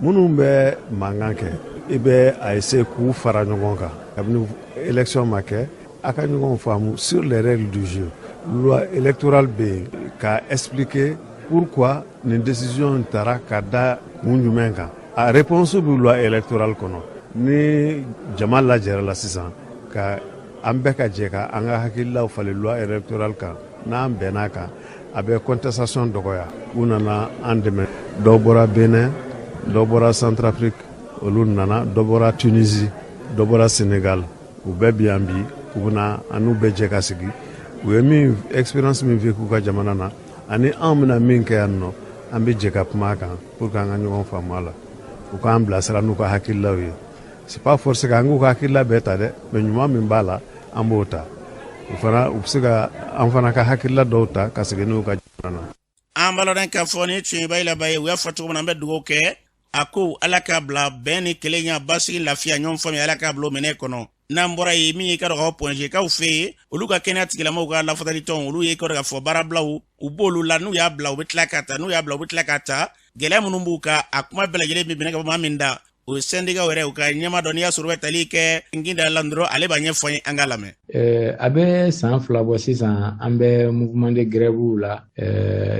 minnu bɛ mankan kɛ, i bɛ a essayer k'u fara ɲɔgɔn kan kabini élection ma kɛ, a ka ɲɔgɔn faamu sur les règles du jeu. Loi électorale bɛ yen ka expliquer pourquoi nin décision taara, ka da kun jumɛn kan. A réponse bɛ loi électorale kɔnɔ. Ni jama lajɛra la sisan, ka an bɛɛ ka jɛ ka an ka hakililaw falen loi électorale kan, n'an bɛnn'a kan, a bɛ contestation dɔgɔya. U nana an dɛmɛ, dɔw bɔra Benin, dɔw bɔra Centrafrique, olu nana, dɔ bɔra Tunisie, dɔ bɔra Sénégal, u bɛɛ bi yan bi. U bɛna an n'u bɛɛ jɛ ka sigi, u ye min expérience min vécu ka jamana na, ani anw bɛna min kɛ yan nɔ, an bɛ jɛ ka kuma a kan pour que an ka ɲɔgɔn faamu a la, u k'an bilasira n'u ka hakililaw ye. C'est pas forcé k'an k'u ka hakilila bɛɛ ta dɛ, mais ɲuman min b'a la, an b'o ta. U fana, u bɛ se ka an fana ka hakilila dɔw ta ka segin n'u ka jamana na. An b'a lɔn k'a fɔ ni tun ye Bayila ye, u y'a fɔ cogo min na, an bɛ dugawu kɛ a ko ala k'a bila bɛn ni kelenya, basigi, lafiya, ɲɔgɔn faamuya, ala k'a bila o minɛ kɔnɔ. N'an bɔra yen, min ye ka dɔn k'a fɔ Point G kaw fɛ yen, olu ka kɛnɛya tigilamɔgɔw ka lafasali tɔn, olu ye ka dɔn k'a fɔ baarabilaw u b'olu la, n'u y'a bila u bɛ tila k'a ta, n'u y'a bila u bɛ tila k'a ta. Gɛlɛya minnu b'u kan, a kuma bɛɛ lajɛlen bɛ minɛ ka bɔ maa min da, o ye syndicat yɛrɛ u ka ɲɛma dɔ n'i y'a sɔrɔ u bɛ tali kɛ Nginda Landɔrɔ, ale b'a ɲɛfɔ an ye, an k'a lamɛn. A bɛ san 2 bɔ sisan, an bɛ mouvement de grève la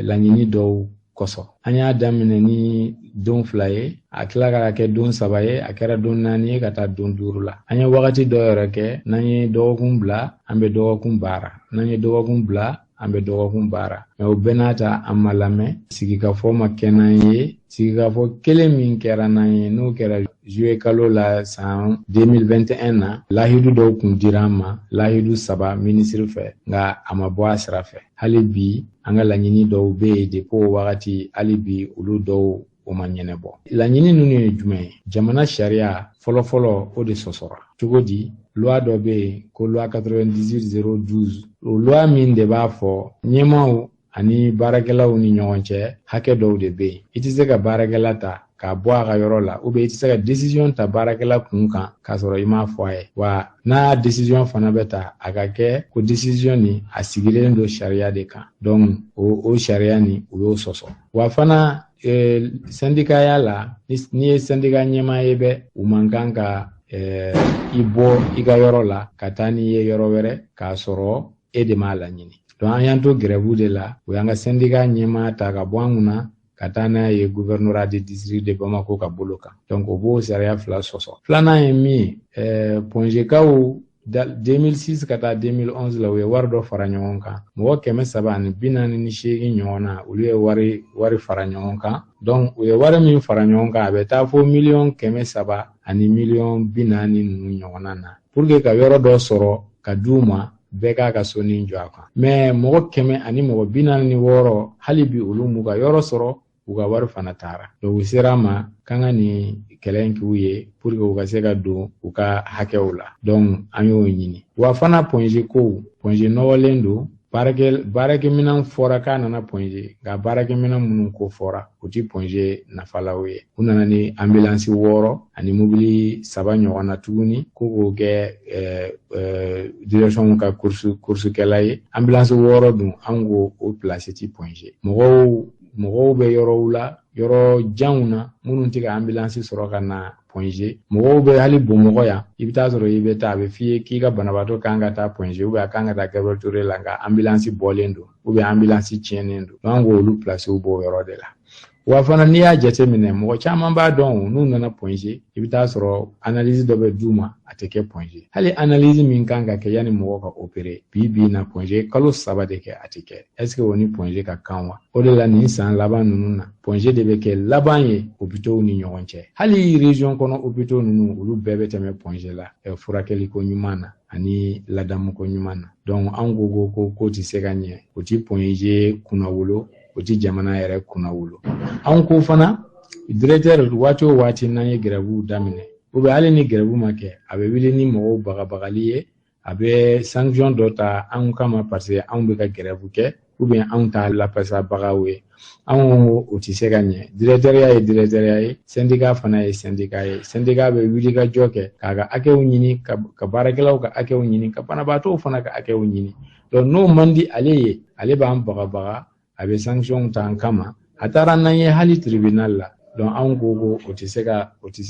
laɲini dɔw kosɔn. An y'a daminɛ ni don 2 ye, a tila ka kɛ don 3 ye, a kɛra don 4 ye, ka taa don 5 la. An ye wagati dɔ yɛrɛ kɛ, n'an ye dɔgɔkun bila, an bɛ dɔgɔkun baara, n'an ye dɔgɔkun bila, an bɛ dɔgɔkun baara. Mais o bɛɛ n'a ta, an ma lamɛn, sigikafɔ ma kɛ n'an ye. Sigikafɔ kelen min kɛra n'an ye, n'o kɛra juillet kalo la san 2021 na, lahidu dɔw kun dira an ma, lahidu 3 minisiri fɛ, nka a ma bɔ a sira fɛ. Hali bi an ka laɲini dɔw bɛ yen depuis o wagati, hali bi olu dɔw o ma ɲɛnabɔ. Laɲini ninnu ye jumɛn ye? Jamana sariya fɔlɔfɔlɔ, o de sɔsɔra cogo di? Loi dɔ bɛ yen ko loi 98 012, o loi min de b'a fɔ ɲɛmaaw ani baarakɛlaw ni ɲɔgɔn cɛ, hakɛ dɔw de bɛ yen. I tɛ se ka baarakɛla ta k'a bɔ a ka yɔrɔ la, ou bien i tɛ se ka décision ta baarakɛla kun kan k'a sɔrɔ i m'a fɔ a ye. Wa n'a décision fana bɛ ta, a ka kɛ ko décision nin a sigilen don sariya de kan. Donc o sariya nin, u y'o sɔsɔ. Wa fana syndicaya la, n'i ye syndicat ɲɛmaa ye bɛ, u man kan ka i bɔ i ka yɔrɔ la ka taa n'i ye yɔrɔ wɛrɛ k'a sɔrɔ e de m'a laɲini. Donc an y'an to grève de la, u y'an ka syndicat ɲɛmaa ta ka bɔ an kunna ka taa n'a ye gouvernorat de district de Bamako ka bolo kan. Donc o b'o sariya fila sɔsɔ. Filanan ye min ye, Point G-kaw 2006 ka taa 2011 la, u ye wari dɔ fara ɲɔgɔn kan, mɔgɔ 348 ɲɔgɔn na, olu ye wari fara ɲɔgɔn kan. Donc u ye wari min fara ɲɔgɔn kan, a bɛ taa fo 300 miliyɔn ani 40 miliyɔn ninnu ɲɔgɔnna na, pour que ka yɔrɔ dɔ sɔrɔ ka d'u ma, bɛɛ k'a ka sonin jɔ a kan. Mais mɔgɔ 146, hali bi olu m'u ka yɔrɔ sɔrɔ, u ka wari fana taara. Donc u sera ma k'an ka nin kɛlɛ in k'u ye pour que u ka se ka don u ka hakɛw la. Donc an y'o ɲini. Wa fana Point G kow, Point G nɔgɔlen don. Baarakɛminɛn fɔra k'a nana Point G, nka baarakɛminɛn minnu ko fɔra, o ti Point G nafalaw ye. U nana ni ambulance 6 ani mobili 3 ɲɔgɔn na tuguni, ko k'o kɛ direction ka course kɛla ye. Ambulance 6 dun, an ko o place ti Point G. Mɔgɔw bɛ yɔrɔw la, yɔrɔ janw na, minnu tɛ ka ambulance sɔrɔ ka na Point G. Mɔgɔw bɛ hali Bamakɔ yan, i bɛ taa sɔrɔ i bɛ taa, a bɛ f'i ye k'i ka banabaatɔ kan ka taa Point G ou bien a kan ka taa Gabriel Touré la, nka ambulance bɔlen don ou bien ambulance tiɲɛnen don. Donc an k'olu place b'o yɔrɔ de la. Wa fana, n'i y'a jateminɛ, mɔgɔ caman b'a dɔn, n'u nana Point G, i bɛ taa sɔrɔ analyse dɔ bɛ d'u ma, a tɛ kɛ Point G. Hali analyse min kan ka kɛ yanni mɔgɔ ka opérer, bi bi in na, Point G kalo 3 de kɛ, a tɛ kɛ. Est ce que o ni Point G ka kan wa? O de la, nin san laban ninnu na, Point G de bɛ kɛ laban ye hôpitaux ni ɲɔgɔn cɛ. Hali région kɔnɔ hôpitaux ninnu, olu bɛɛ bɛ tɛmɛ Point G la furakɛliko ɲuman na ani ladamuko ɲuman na. Donc an ko tɛ se ka ɲɛ, o ti Point G kunnawolo, o ti jamana yɛrɛ kunnawolo. Anw ko fana, directeur, waati o waati n'an ye grève daminɛ, ou bien hali ni grève ma kɛ, a bɛ wuli ni mɔgɔw bagabagali ye, a bɛ sanction dɔ ta anw kama parce que anw bɛ ka grève kɛ ou bien anw t'a lafasabagaw ye. Anw ko o tɛ se ka ɲɛ. Directeur ye directeur ye, syndicat fana ye syndicat ye. Syndicat bɛ wuli ka jɔ kɛ k'a ka hakɛw ɲini, ka baarakɛlaw ka hakɛw ɲini, ka banabaatɔw fana ka hakɛw ɲini. Donc n'o man di ale ye, ale b'an bagabaga, a bɛ sanction ta an kama, a taara n'an ye hali tribunal la. Donc anw ko o tɛ se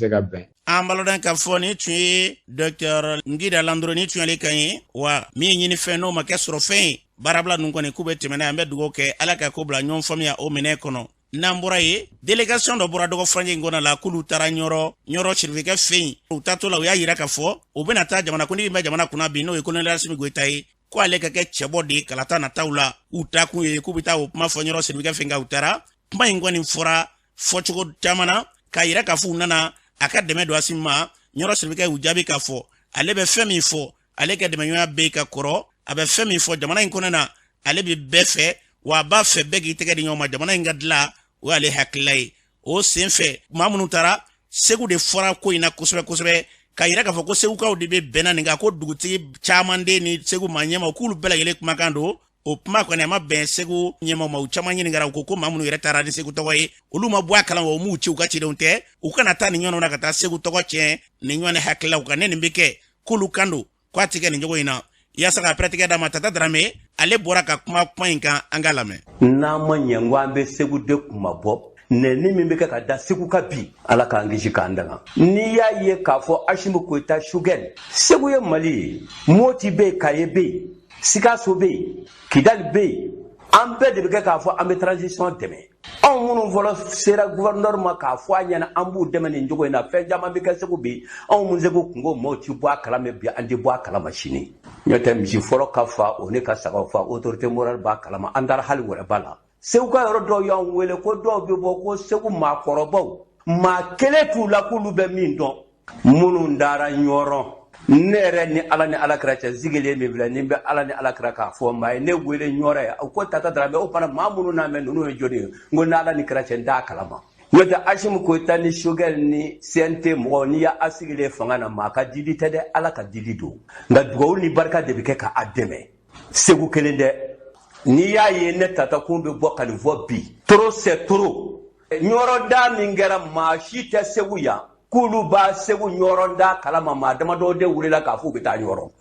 ka bɛn. An balodɔn ka fɔ ni tun ye Docteur Ngida Landoro, ni tun y'ale kan ye wa min ye ɲinifɛn n'o ma kɛ sɔrɔ fɛn ye. Baarabila ninnu kɔni, k'u bɛ tɛmɛ n'a ye. An bɛ dugawu kɛ, Ala ka ko bila ɲɔgɔn faamuya o minɛ kɔnɔ. N'an bɔra yen, délégation dɔ bɔra dɔgɔ furancɛ in kɔnɔ la, k'olu taara Ɲɔrɔ, Ɲɔrɔ sirifikɛ fɛ yen. U taatɔ la, u y'a yira k'a fɔ u bɛna taa jamanakuntigi min bɛ jamana kunna bi, n'o ye colonel Asimi Goyita ye, ko ale ka kɛ cɛbɔ de ye kalata nataw la. U taakun ye k'u bɛ taa o kuma fɔ Ɲɔrɔ sirifikɛ fɛ. Nka u taara, kuma in kɔni fɔra fɔcogo caman na k'a yira k'a fɔ u nana a ka dɛmɛ don Asimi ma. Ɲɔrɔ sirifikɛ y'u jaabi k'a fɔ ale bɛ fɛn min fɔ, ale ka dɛmɛɲɔgɔnya bɛ yen ka kɔrɔ. A bɛ fɛn min fɔ jamana in kɔnɔ na, ale bɛ bɛɛ fɛ, wa a b'a fɛ bɛɛ k'i tɛgɛ di ɲɔgɔn ma, jamana in ka dilan, o y'ale hakilila ye. O sen fɛ, maa minnu taara Segu de fɔra ko in na kosɛbɛ kosɛbɛ, k'a yira k'a fɔ ko Segukaw de bɛ bɛnna nin kan, ko dugutigi caman den ni Segu maa ɲɛmaw, k'olu bɛɛ lajɛlen kumakan don. O kuma kɔni, a ma bɛn Segu ɲɛmaw ma. U caman ɲininkara, u ko ko maa minnu yɛrɛ taara ni Segu tɔgɔ ye, olu ma bɔ a kalama, u m'u ci, u ka cidenw tɛ, u kana taa nin ɲɔgɔn na ka taa Segu tɔgɔ tiɲɛ nin ɲɔgɔn hakililaw kan. Ne nin bɛ kɛ k'olu kan don, k'a ti kɛ nin cogo in na. Yaasa ka pɛrɛtigɛ d'a ma, Tata Darame, ale bɔra ka kuma kuma in kan, an k'a lamɛn. N'an ma ɲɛ ko an bɛ Segu de kuma bɔ, nɛni min bɛ kɛ ka da Segu ka bi, Ala k'an kisi k'an danga. N'i y'a ye k'a fɔ Asimi Koyita, Choguel, Segu ye Mali ye. Moti bɛ yen, Kaye bɛ yen, Sikaso bɛ yen, Kidali bɛ yen, an bɛɛ de bɛ kɛ k'a fɔ an bɛ transition dɛmɛ. Anw minnu fɔlɔ sera gouverneur ma k'a fɔ a ɲɛna an b'u dɛmɛ nin cogo in na, fɛn caman bɛ kɛ Segu bi, anw mun Segu kungo maaw ti bɔ a kalama bi, an tɛ bɔ a kalama sini. N'o tɛ, misi fɔlɔ ka fa o ne ka sagaw fa, autorité morale b'a kalama. An taara hali wɛrɛba la, Segu ka yɔrɔ dɔw y'an wele ko dɔw bɛ bɔ ko Segu maakɔrɔbaw, maa kelen t'u la k'olu bɛ min dɔn. Minnu dara Ɲɔrɔn, ne yɛrɛ ni Ala ni Ala kira cɛ, sigilen min filɛ ni bɛ Ala ni Ala kira k'a fɔ maa ye, ne wele Ɲɔrɔ ye, ko Tata Darame, o fana maa minnu n'a mɛn, ninnu ye jɔnni ye? N ko ni Ala ni kira cɛ, n t'a kalama. N'o tɛ, Asimi Koyita ni Choguel ni CNT mɔgɔw, n'i y'a sigilen fanga na, maa ka dili tɛ dɛ, Ala ka dili don. Nka dugawu ni barika de bɛ kɛ k'a dɛmɛ. Segu kelen dɛ, n'i y'a ye ne Tata kun bɛ bɔ ka nin fɔ bi, trop c'est trop. Ɲɔrɔ da min kɛra, maa si tɛ Segu yan k'olu b'a Segu ɲɔrɔ da kalama. Maa damadɔ de wulila k'a fɔ u bɛ taa Ɲɔrɔ.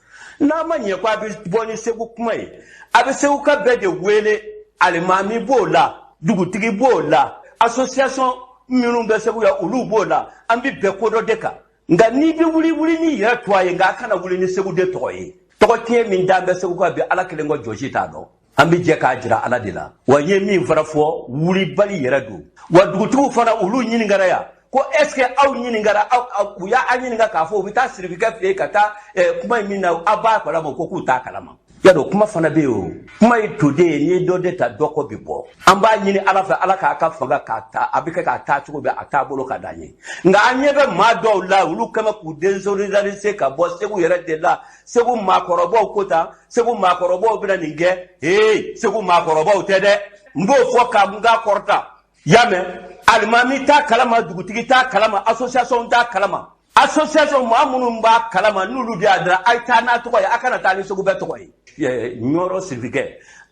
N'a ma ɲɛ ko a bɛ bɔ ni Segu kuma ye, a bɛ Segu ka bɛɛ de wele, alimami b'o la, dugutigi b'o la, association minnu bɛ Segu yan, olu b'o la, an bɛ bɛn ko dɔ de kan. Nka n'i bɛ wuli, wuli n'i yɛrɛ tɔgɔ ye, nka a kana wuli ni Segu de tɔgɔ ye. Tɔgɔ tiɲɛ min d'an bɛ Segu kan bi, Ala kelen kɔ, jɔsi t'a dɔn. An bɛ jɛ k'a jira Ala de la. Wa n ye min fana fɔ, wulibali yɛrɛ don. Wa dugutigiw fana, olu ɲininkara yan ko est ce que aw ɲininkara, aw u y'a ɲininka k'a fɔ u bɛ taa sirifikɛ fɛ yen ka taa kuma in min na, aw b'a kalama? Ko k'u t'a kalama. Yadɔ kuma fana bɛ yen, o kuma ye toden ye, n'i ye dɔ de ta, dɔ kɔ bɛ bɔ. An b'a ɲini Ala fɛ, Ala k'a ka fanga k'a ta, a bɛ kɛ k'a taa cogo bɛɛ, a taabolo ka d'an ye. Nka an ɲɛ bɛ maa dɔw la, olu kɛmɛ k'u désolidariser ka bɔ Segu yɛrɛ de la. Segu maakɔrɔbaw ko tan, Segu maakɔrɔbaw bɛna nin kɛ. Ee, Segu maakɔrɔbaw tɛ dɛ, n b'o fɔ ka n ka kɔrɔta. Y'a mɛn, alimami t'a kalama, dugutigi t'a kalama, association t'a kalama. Association maa minnu b'a kalama, n'olu de y'a dira, a ye taa n'a tɔgɔ ye, a kana taa ni Segu bɛɛ tɔgɔ ye. Ɲɔrɔ sirifikɛ,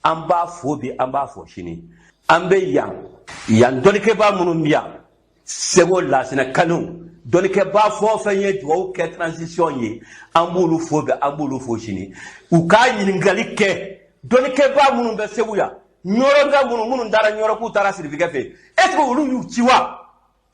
an b'a fo bi, an b'a fɔ sini. An bɛ yan yan, dɔnnikɛbaa minnu bɛ yan, Segu Lasinɛ Kanu, dɔnnikɛbaa fɛn o fɛn ye dugawu kɛ transition ye, an b'olu fo bi, an b'olu fo sini. U k'a ɲininkali kɛ dɔnnikɛbaa minnu bɛ Segu yan, ɲɔrɔnka minnu taara Ɲɔrɔ k'u taara sirifikɛ fɛ yen, est ce que olu y'u ci wa?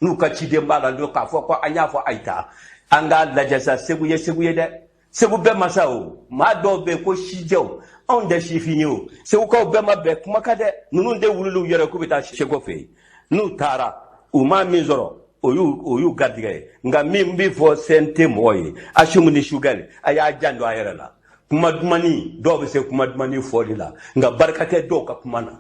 N'u ka ciden b'a la don k'a fɔ ko an y'a fɔ, a ye taa, an k'a lajɛ sa. Segu ye Segu ye dɛ, Segu bɛɛ ma sa o. Maa dɔw bɛ yen ko sijɛw, anw tɛ sifin ye o. Segukaw bɛɛ ma bɛn kuma kan dɛ. Ninnu de wulila u yɛrɛ k'u bɛ taa Segu fɛ yen, n'u taara u ma min sɔrɔ, o y'u garijɛgɛ ye. Nka min bɛ fɔ CNT mɔgɔ ye, Asimu ni Sugɛli, a y'a janto a yɛrɛ la. Kuma dumani, dɔw bɛ se kuma dumani fɔli la, nka barika tɛ dɔw ka kuma na.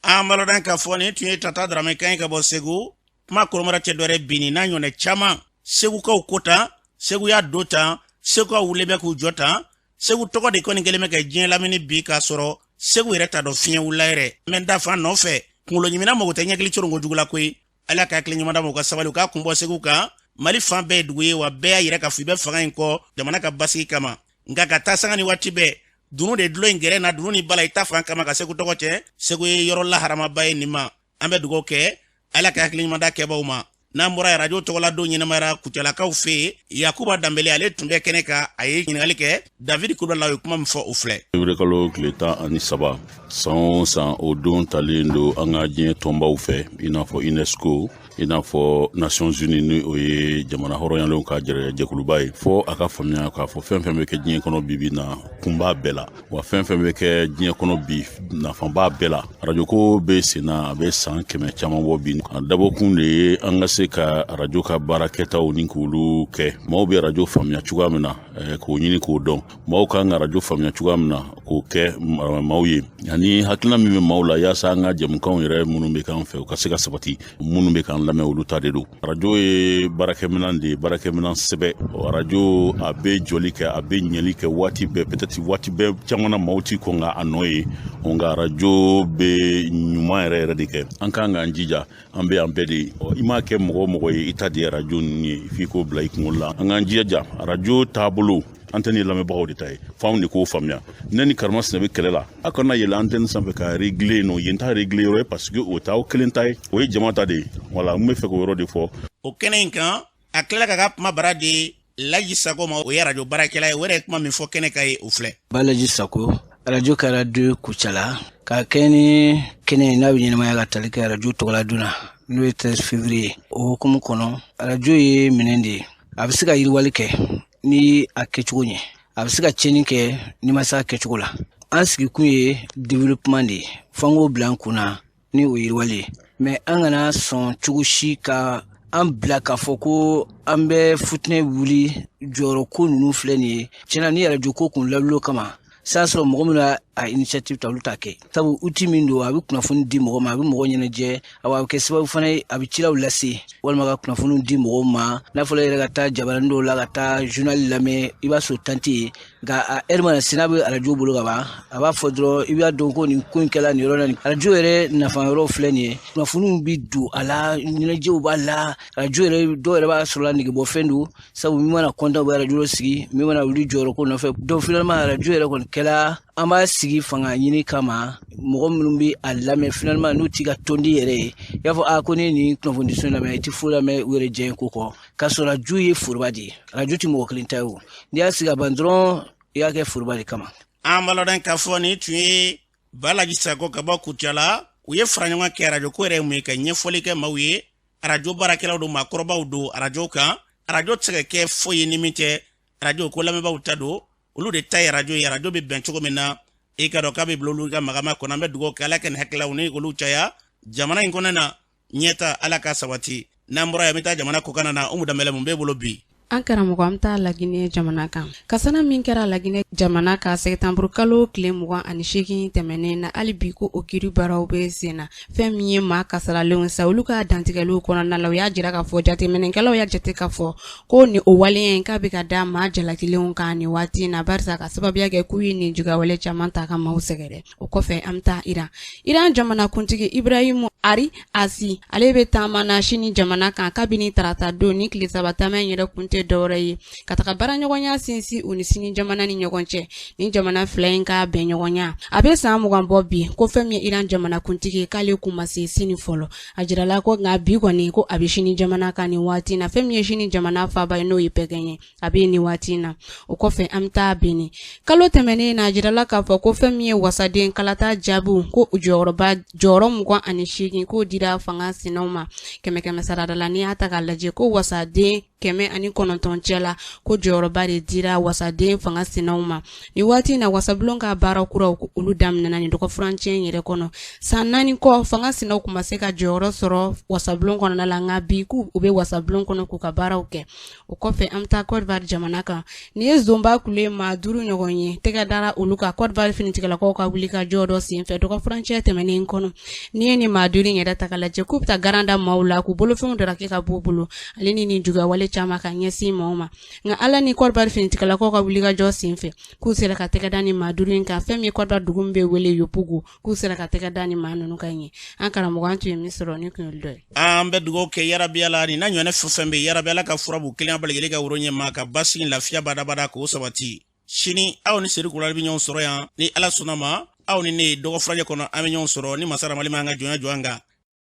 An balodɔn k'a fɔ nin tun ye Tata Daramɛ kan ye ka bɔ Segu. Kuma koromara cɛ dɔwɛrɛ binni n'a ɲɔgɔnna caman. Segukaw ko tan, Segu y'a don tan, Segukaw wulilen bɛ k'u jɔ tan. Segu tɔgɔ de kɔni kɛlen bɛ ka diɲɛ lamini bi, k'a sɔrɔ Segu yɛrɛ t'a dɔn fiɲɛ wulila yɛrɛ. N bɛ n da fan nɔfɛ, kunkolo ɲimina mago tɛ ɲɛkili coron kojugu la koyi. Ala ka hakili ɲuman d'a ma, u ka sabali, u k'a kun bɔ Segu kan. Mali fan bɛɛ ye dugu ye, wa bɛɛ y'a yira k'a fɔ i bɛ fanga in kɔ jamana ka basigi kama. Nka ka taa sanga ni waati bɛɛ, dunun de dulon in gɛrɛ na, dunun ni bala i ta fan kama ka Segu tɔgɔ cɛ. Segu ye yɔrɔ laharamaba ye nin ma. An bɛ dugawu kɛ, Ala ka hakili ɲuman da kɛbaw ma. N'an bɔra arajo tɔgɔladon ɲɛnamayara Kucalakaw fɛ yen, Yakuba Danbele, ale tun bɛ kɛnɛ kan, a ye ɲininkali kɛ David Kulubali la, o ye kuma min fɔ, o filɛ. Février tile 13, san o san, o don talen don an ka diɲɛ tɔnbaw fɛ, i n'a fɔ UNESCO, i n'a fɔ Nations Unies, ni o ye jamana hɔrɔnyalenw ka jɛkuluba ye. Fɔ a ka faamuya k'a fɔ fɛn fɛn bɛ kɛ diɲɛ kɔnɔ bi bi na, kun b'a bɛɛ la, wa fɛn fɛn bɛ kɛ diɲɛ kɔnɔ bi, nafa b'a bɛɛ la. Arajo ko bɛ sen na, a bɛ san 100 caman bɔ bi. A dabɔkun de ye an ka se ka arajo ka baarakɛtaw ni k'olu kɛ. Maaw bɛ arajo faamuya cogoya min na, k'o ɲini k'o dɔn. Maaw kan ka arajo faamuya cogoya min na, k'o kɛ maaw ye, ani hakilina min bɛ maaw la, yaasa an ka jɛmukanw yɛrɛ minnu bɛ k'an fɛ, u ka se ka sabati. Minnu bɛ k'an lamɛn, olu ta de don. Arajo ye baarakɛminɛn de ye, baarakɛminɛn sɛbɛ. Arajo, a bɛ jɔli kɛ, a bɛ ɲɛli kɛ waati bɛɛ. Peut-être waati bɛɛ caman na, maaw ti kɔn ka a nɔ ye, nka arajo bɛ ɲuman yɛrɛ yɛrɛ de kɛ. An kan k'an jija, an bɛ yan bɛɛ de ye. I m'a kɛ mɔgɔ o mɔgɔ ye, i ta de ye arajo ninnu ye, f'i k'o bila i kunkolo la. An k'an jija, arajo taabolo, an tɛ ni lamɛnbagaw de ta ye, f'anw de k'o faamuya. Ne ni karimasina bɛ kɛlɛ la, a kana yɛlɛ antenne sanfɛ ka régler nɔ. Yen t'a régler yɔrɔ ye, parce que o t'aw kelen ta ye, o ye jama ta de ye. Wala n bɛ fɛ k'o yɔrɔ de fɔ. O kɛnɛ in kan, a tilala k'a ka kuma bara di Laji Sako ma, o ye arajo baarakɛla ye. O yɛrɛ ye kuma min fɔ kɛnɛ kan ye, o filɛ. Balaji Sako, arajo kɛra du Kucala ka kɛ ni kɛnɛ ye n'a bɛ ɲɛnamaya ka tali kɛ arajo tɔgɔladon na, n'o ye 13 février. O hukumu kɔnɔ, arajo ye minɛn de ye, a bɛ se ka yiriwali kɛ ni a kɛcogo ɲɛ, a bɛ se ka tiɲɛni kɛ ni ma se a kɛcogo la. An sigikun ye développement de ye, f'an k'o bila an kun na ni o yiriwali ye. Mais an kana sɔn cogo si ka an bila k'a fɔ ko an bɛ futinɛ wuli. Jɔyɔrɔ ko ninnu filɛ nin ye, tiɲɛna, ni arajo ko kun lawuli kama san sɔrɔ, mɔgɔ minnu a initiative ta, olu t'a kɛ, sabu outil min don, a bɛ kunnafoni di mɔgɔ ma, a bɛ mɔgɔ ɲɛnajɛ, awa a bɛ kɛ sababu fana ye, a bɛ cilaw lase walima ka kunnafoniw di mɔgɔw ma. N'a fɔra yɛrɛ ka taa jabaranin dɔw la, ka taa journal lamɛn, i b'a sɔrɔ tan tɛ yen. Nka a ɛri mana se, n'a bɛ arajo bolo ka ban, a b'a fɔ dɔrɔn, i b'a dɔn ko nin ko in kɛla nin yɔrɔ la. Nin arajo yɛrɛ nafa yɔrɔ filɛ nin ye, kunnafoniw bɛ don a la, ɲɛnajɛw b'a la. Arajo yɛrɛ, dɔw yɛrɛ b'a sɔrɔ la negebɔfɛn don, sabu min mana kɔntan, u bɛ arajo sigi, min mana wuli jɔyɔrɔ ko nɔfɛ. Donc finalement, arajo yɛrɛ kɔni kɛla an b'a sigi fanga ɲini kama. Mɔgɔ minnu bɛ a lamɛn, finalement, n'u t'i ka tɔnden yɛrɛ ye, i b'a fɔ a ko ne nin kunnafonidiso lamɛn, i tɛ foyi lamɛn u yɛrɛ jɛ ko kɔ, k'a sɔrɔ arajo ye foroba de ye. Arajo tɛ mɔgɔ kelen ta ye o. N'i y'a sigi ka ban dɔrɔn, i y'a kɛ foroba de kama. An b'a k'a fɔ nin tun ye Balaji Sako ka bɔ Kucala. U ye fara ɲɔgɔn kɛ arajo ko yɛrɛ ye mun ye, ka ɲɛfɔli kɛ maaw ye. Arajo baarakɛlaw don, maakɔrɔbaw don arajo kan. Arajo tɛ se ka kɛ foyi ye ni min tɛ arajo ko lamɛnbaaw ta don, olu de ta ye arajo ye. Arajo bɛ bɛn cogo min na, I ka dɔn k'a bɛ bila olu ka magama kɔnɔ. An bɛ dugawu kɛ Ala ka nin hakililaw ni olu caya jamana in kɔnɔ na, ɲɛta Ala ka sabati. N'an bɔra yan, an bɛ taa jamana kɔkanna na. Umu Danbɛlɛ, mun b'e bolo bi? An karamɔgɔ, an bɛ taa Laginɛ jamana kan. Kasara min kɛra Laginɛ jamana kan sɛtanburu kalo tile 28 tɛmɛnen na, hali bi ko o kiri baaraw bɛ sen na. Fɛn min ye maa kasaralenw sa, olu ka dantigɛliw kɔnɔna la, u y'a jira k'a fɔ, jateminɛkɛlaw y'a jate k'a fɔ ko ni o waleya in k'a bɛ ka da maa jalakilenw kan nin waati in na, barisa ka sababuya kɛ k'u ye nin juguyawale caman ta ka maaw sɛgɛrɛ. O kɔfɛ, an bɛ taa Iran. Iran jamanakuntigi Ibrahimu Raisi, ale bɛ taama na sini jamana kan kabini tarata don. Ni tile 3 taama in yɛrɛ kun tɛ dɔwɛrɛ ye ka taga baaraɲɔgɔnya sinsin u ni sini jamana ni ɲɔgɔn cɛ. Ni jamana fila in ka bɛnɲɔgɔnya, a bɛ san 20 bɔ bi ko fɛn min ye Iran jamanakuntigi k'ale kun ma se sini fɔlɔ. A jirala ko nka bi kɔni ko a bɛ sini jamana kan nin waati na. Fɛn min ye sini jamana faaba ye, n'o ye Pɛkɛn ye, a bɛ nin waati in na. O kɔfɛ, an bɛ taa Benin. Kalo tɛmɛnen na, a jirala k'a fɔ ko fɛn min ye wasaden kalata jaabiw, ko jɔyɔrɔba jɔyɔrɔ 28 k'o dira fanga sinaw ma kɛmɛ kɛmɛ sarada la. N'i y'a ta k'a lajɛ, ko wasaden 109 cɛ la, ko jɔyɔrɔba de dira wasaden fanga sinaw ma nin waati in na. Wasabulon ka baara kuraw, olu daminɛna nin dɔgɔfurancɛ in yɛrɛ kɔnɔ. San 4 kɔ, fanga sinaw kun ma se ka jɔyɔrɔ sɔrɔ wasabulon kɔnɔna la, nka bi k'u bɛ wasabulon kɔnɔ k'u ka baaraw kɛ. O kɔfɛ, an bɛ taa Côte d'Ivoire jamana kan. Nin ye zonba kule maa 5 ɲɔgɔn ye, tɛgɛ dara olu kan Côte d'Ivoire finitigilakaw ka wuli ka jɔ dɔ senfɛ dɔgɔfurancɛ tɛmɛnen kɔnɔ. N'i ye nin maa 5 in yɛrɛ ta k'a lajɛ, k'u bɛ taa garan da maaw la, k'u bolofɛnw daraki ka b'u bolo, ale ni nin juguyawale caman ka ɲɛsin maaw ma. Nka Ala ni Côte d'Ivoire finitigilakaw ka wuli ka jɔ senfɛ, k'u sera ka tɛgɛ da nin maa 5 in kan. Fɛn min ye Côte d'Ivoire dugu min bɛ wele Yopugu, k'u sera ka tɛgɛ da nin maa ninnu kan yen. An karamɔgɔ, an tun ye min sɔrɔ, ni kun ye dɔ ye. An bɛ dugawu kɛ yarabi Ala ni n'a ɲɔgɔnna fɛn fɛn bɛ yarabi Ala ka fura b'u kelen bɛɛ ka woro ɲɛ ma ka basigi, lafiya badabada k'o sabati. Sini, aw ni Sedu Kulubali bɛ ɲɔgɔn sɔrɔ yan ni Ala sɔnna ma. Aw ni ne, dɔgɔ furajɛ kɔnɔ, an bɛ ɲɔgɔn sɔrɔ ni masa ramali ma an ka jɔnya jɔ an kan.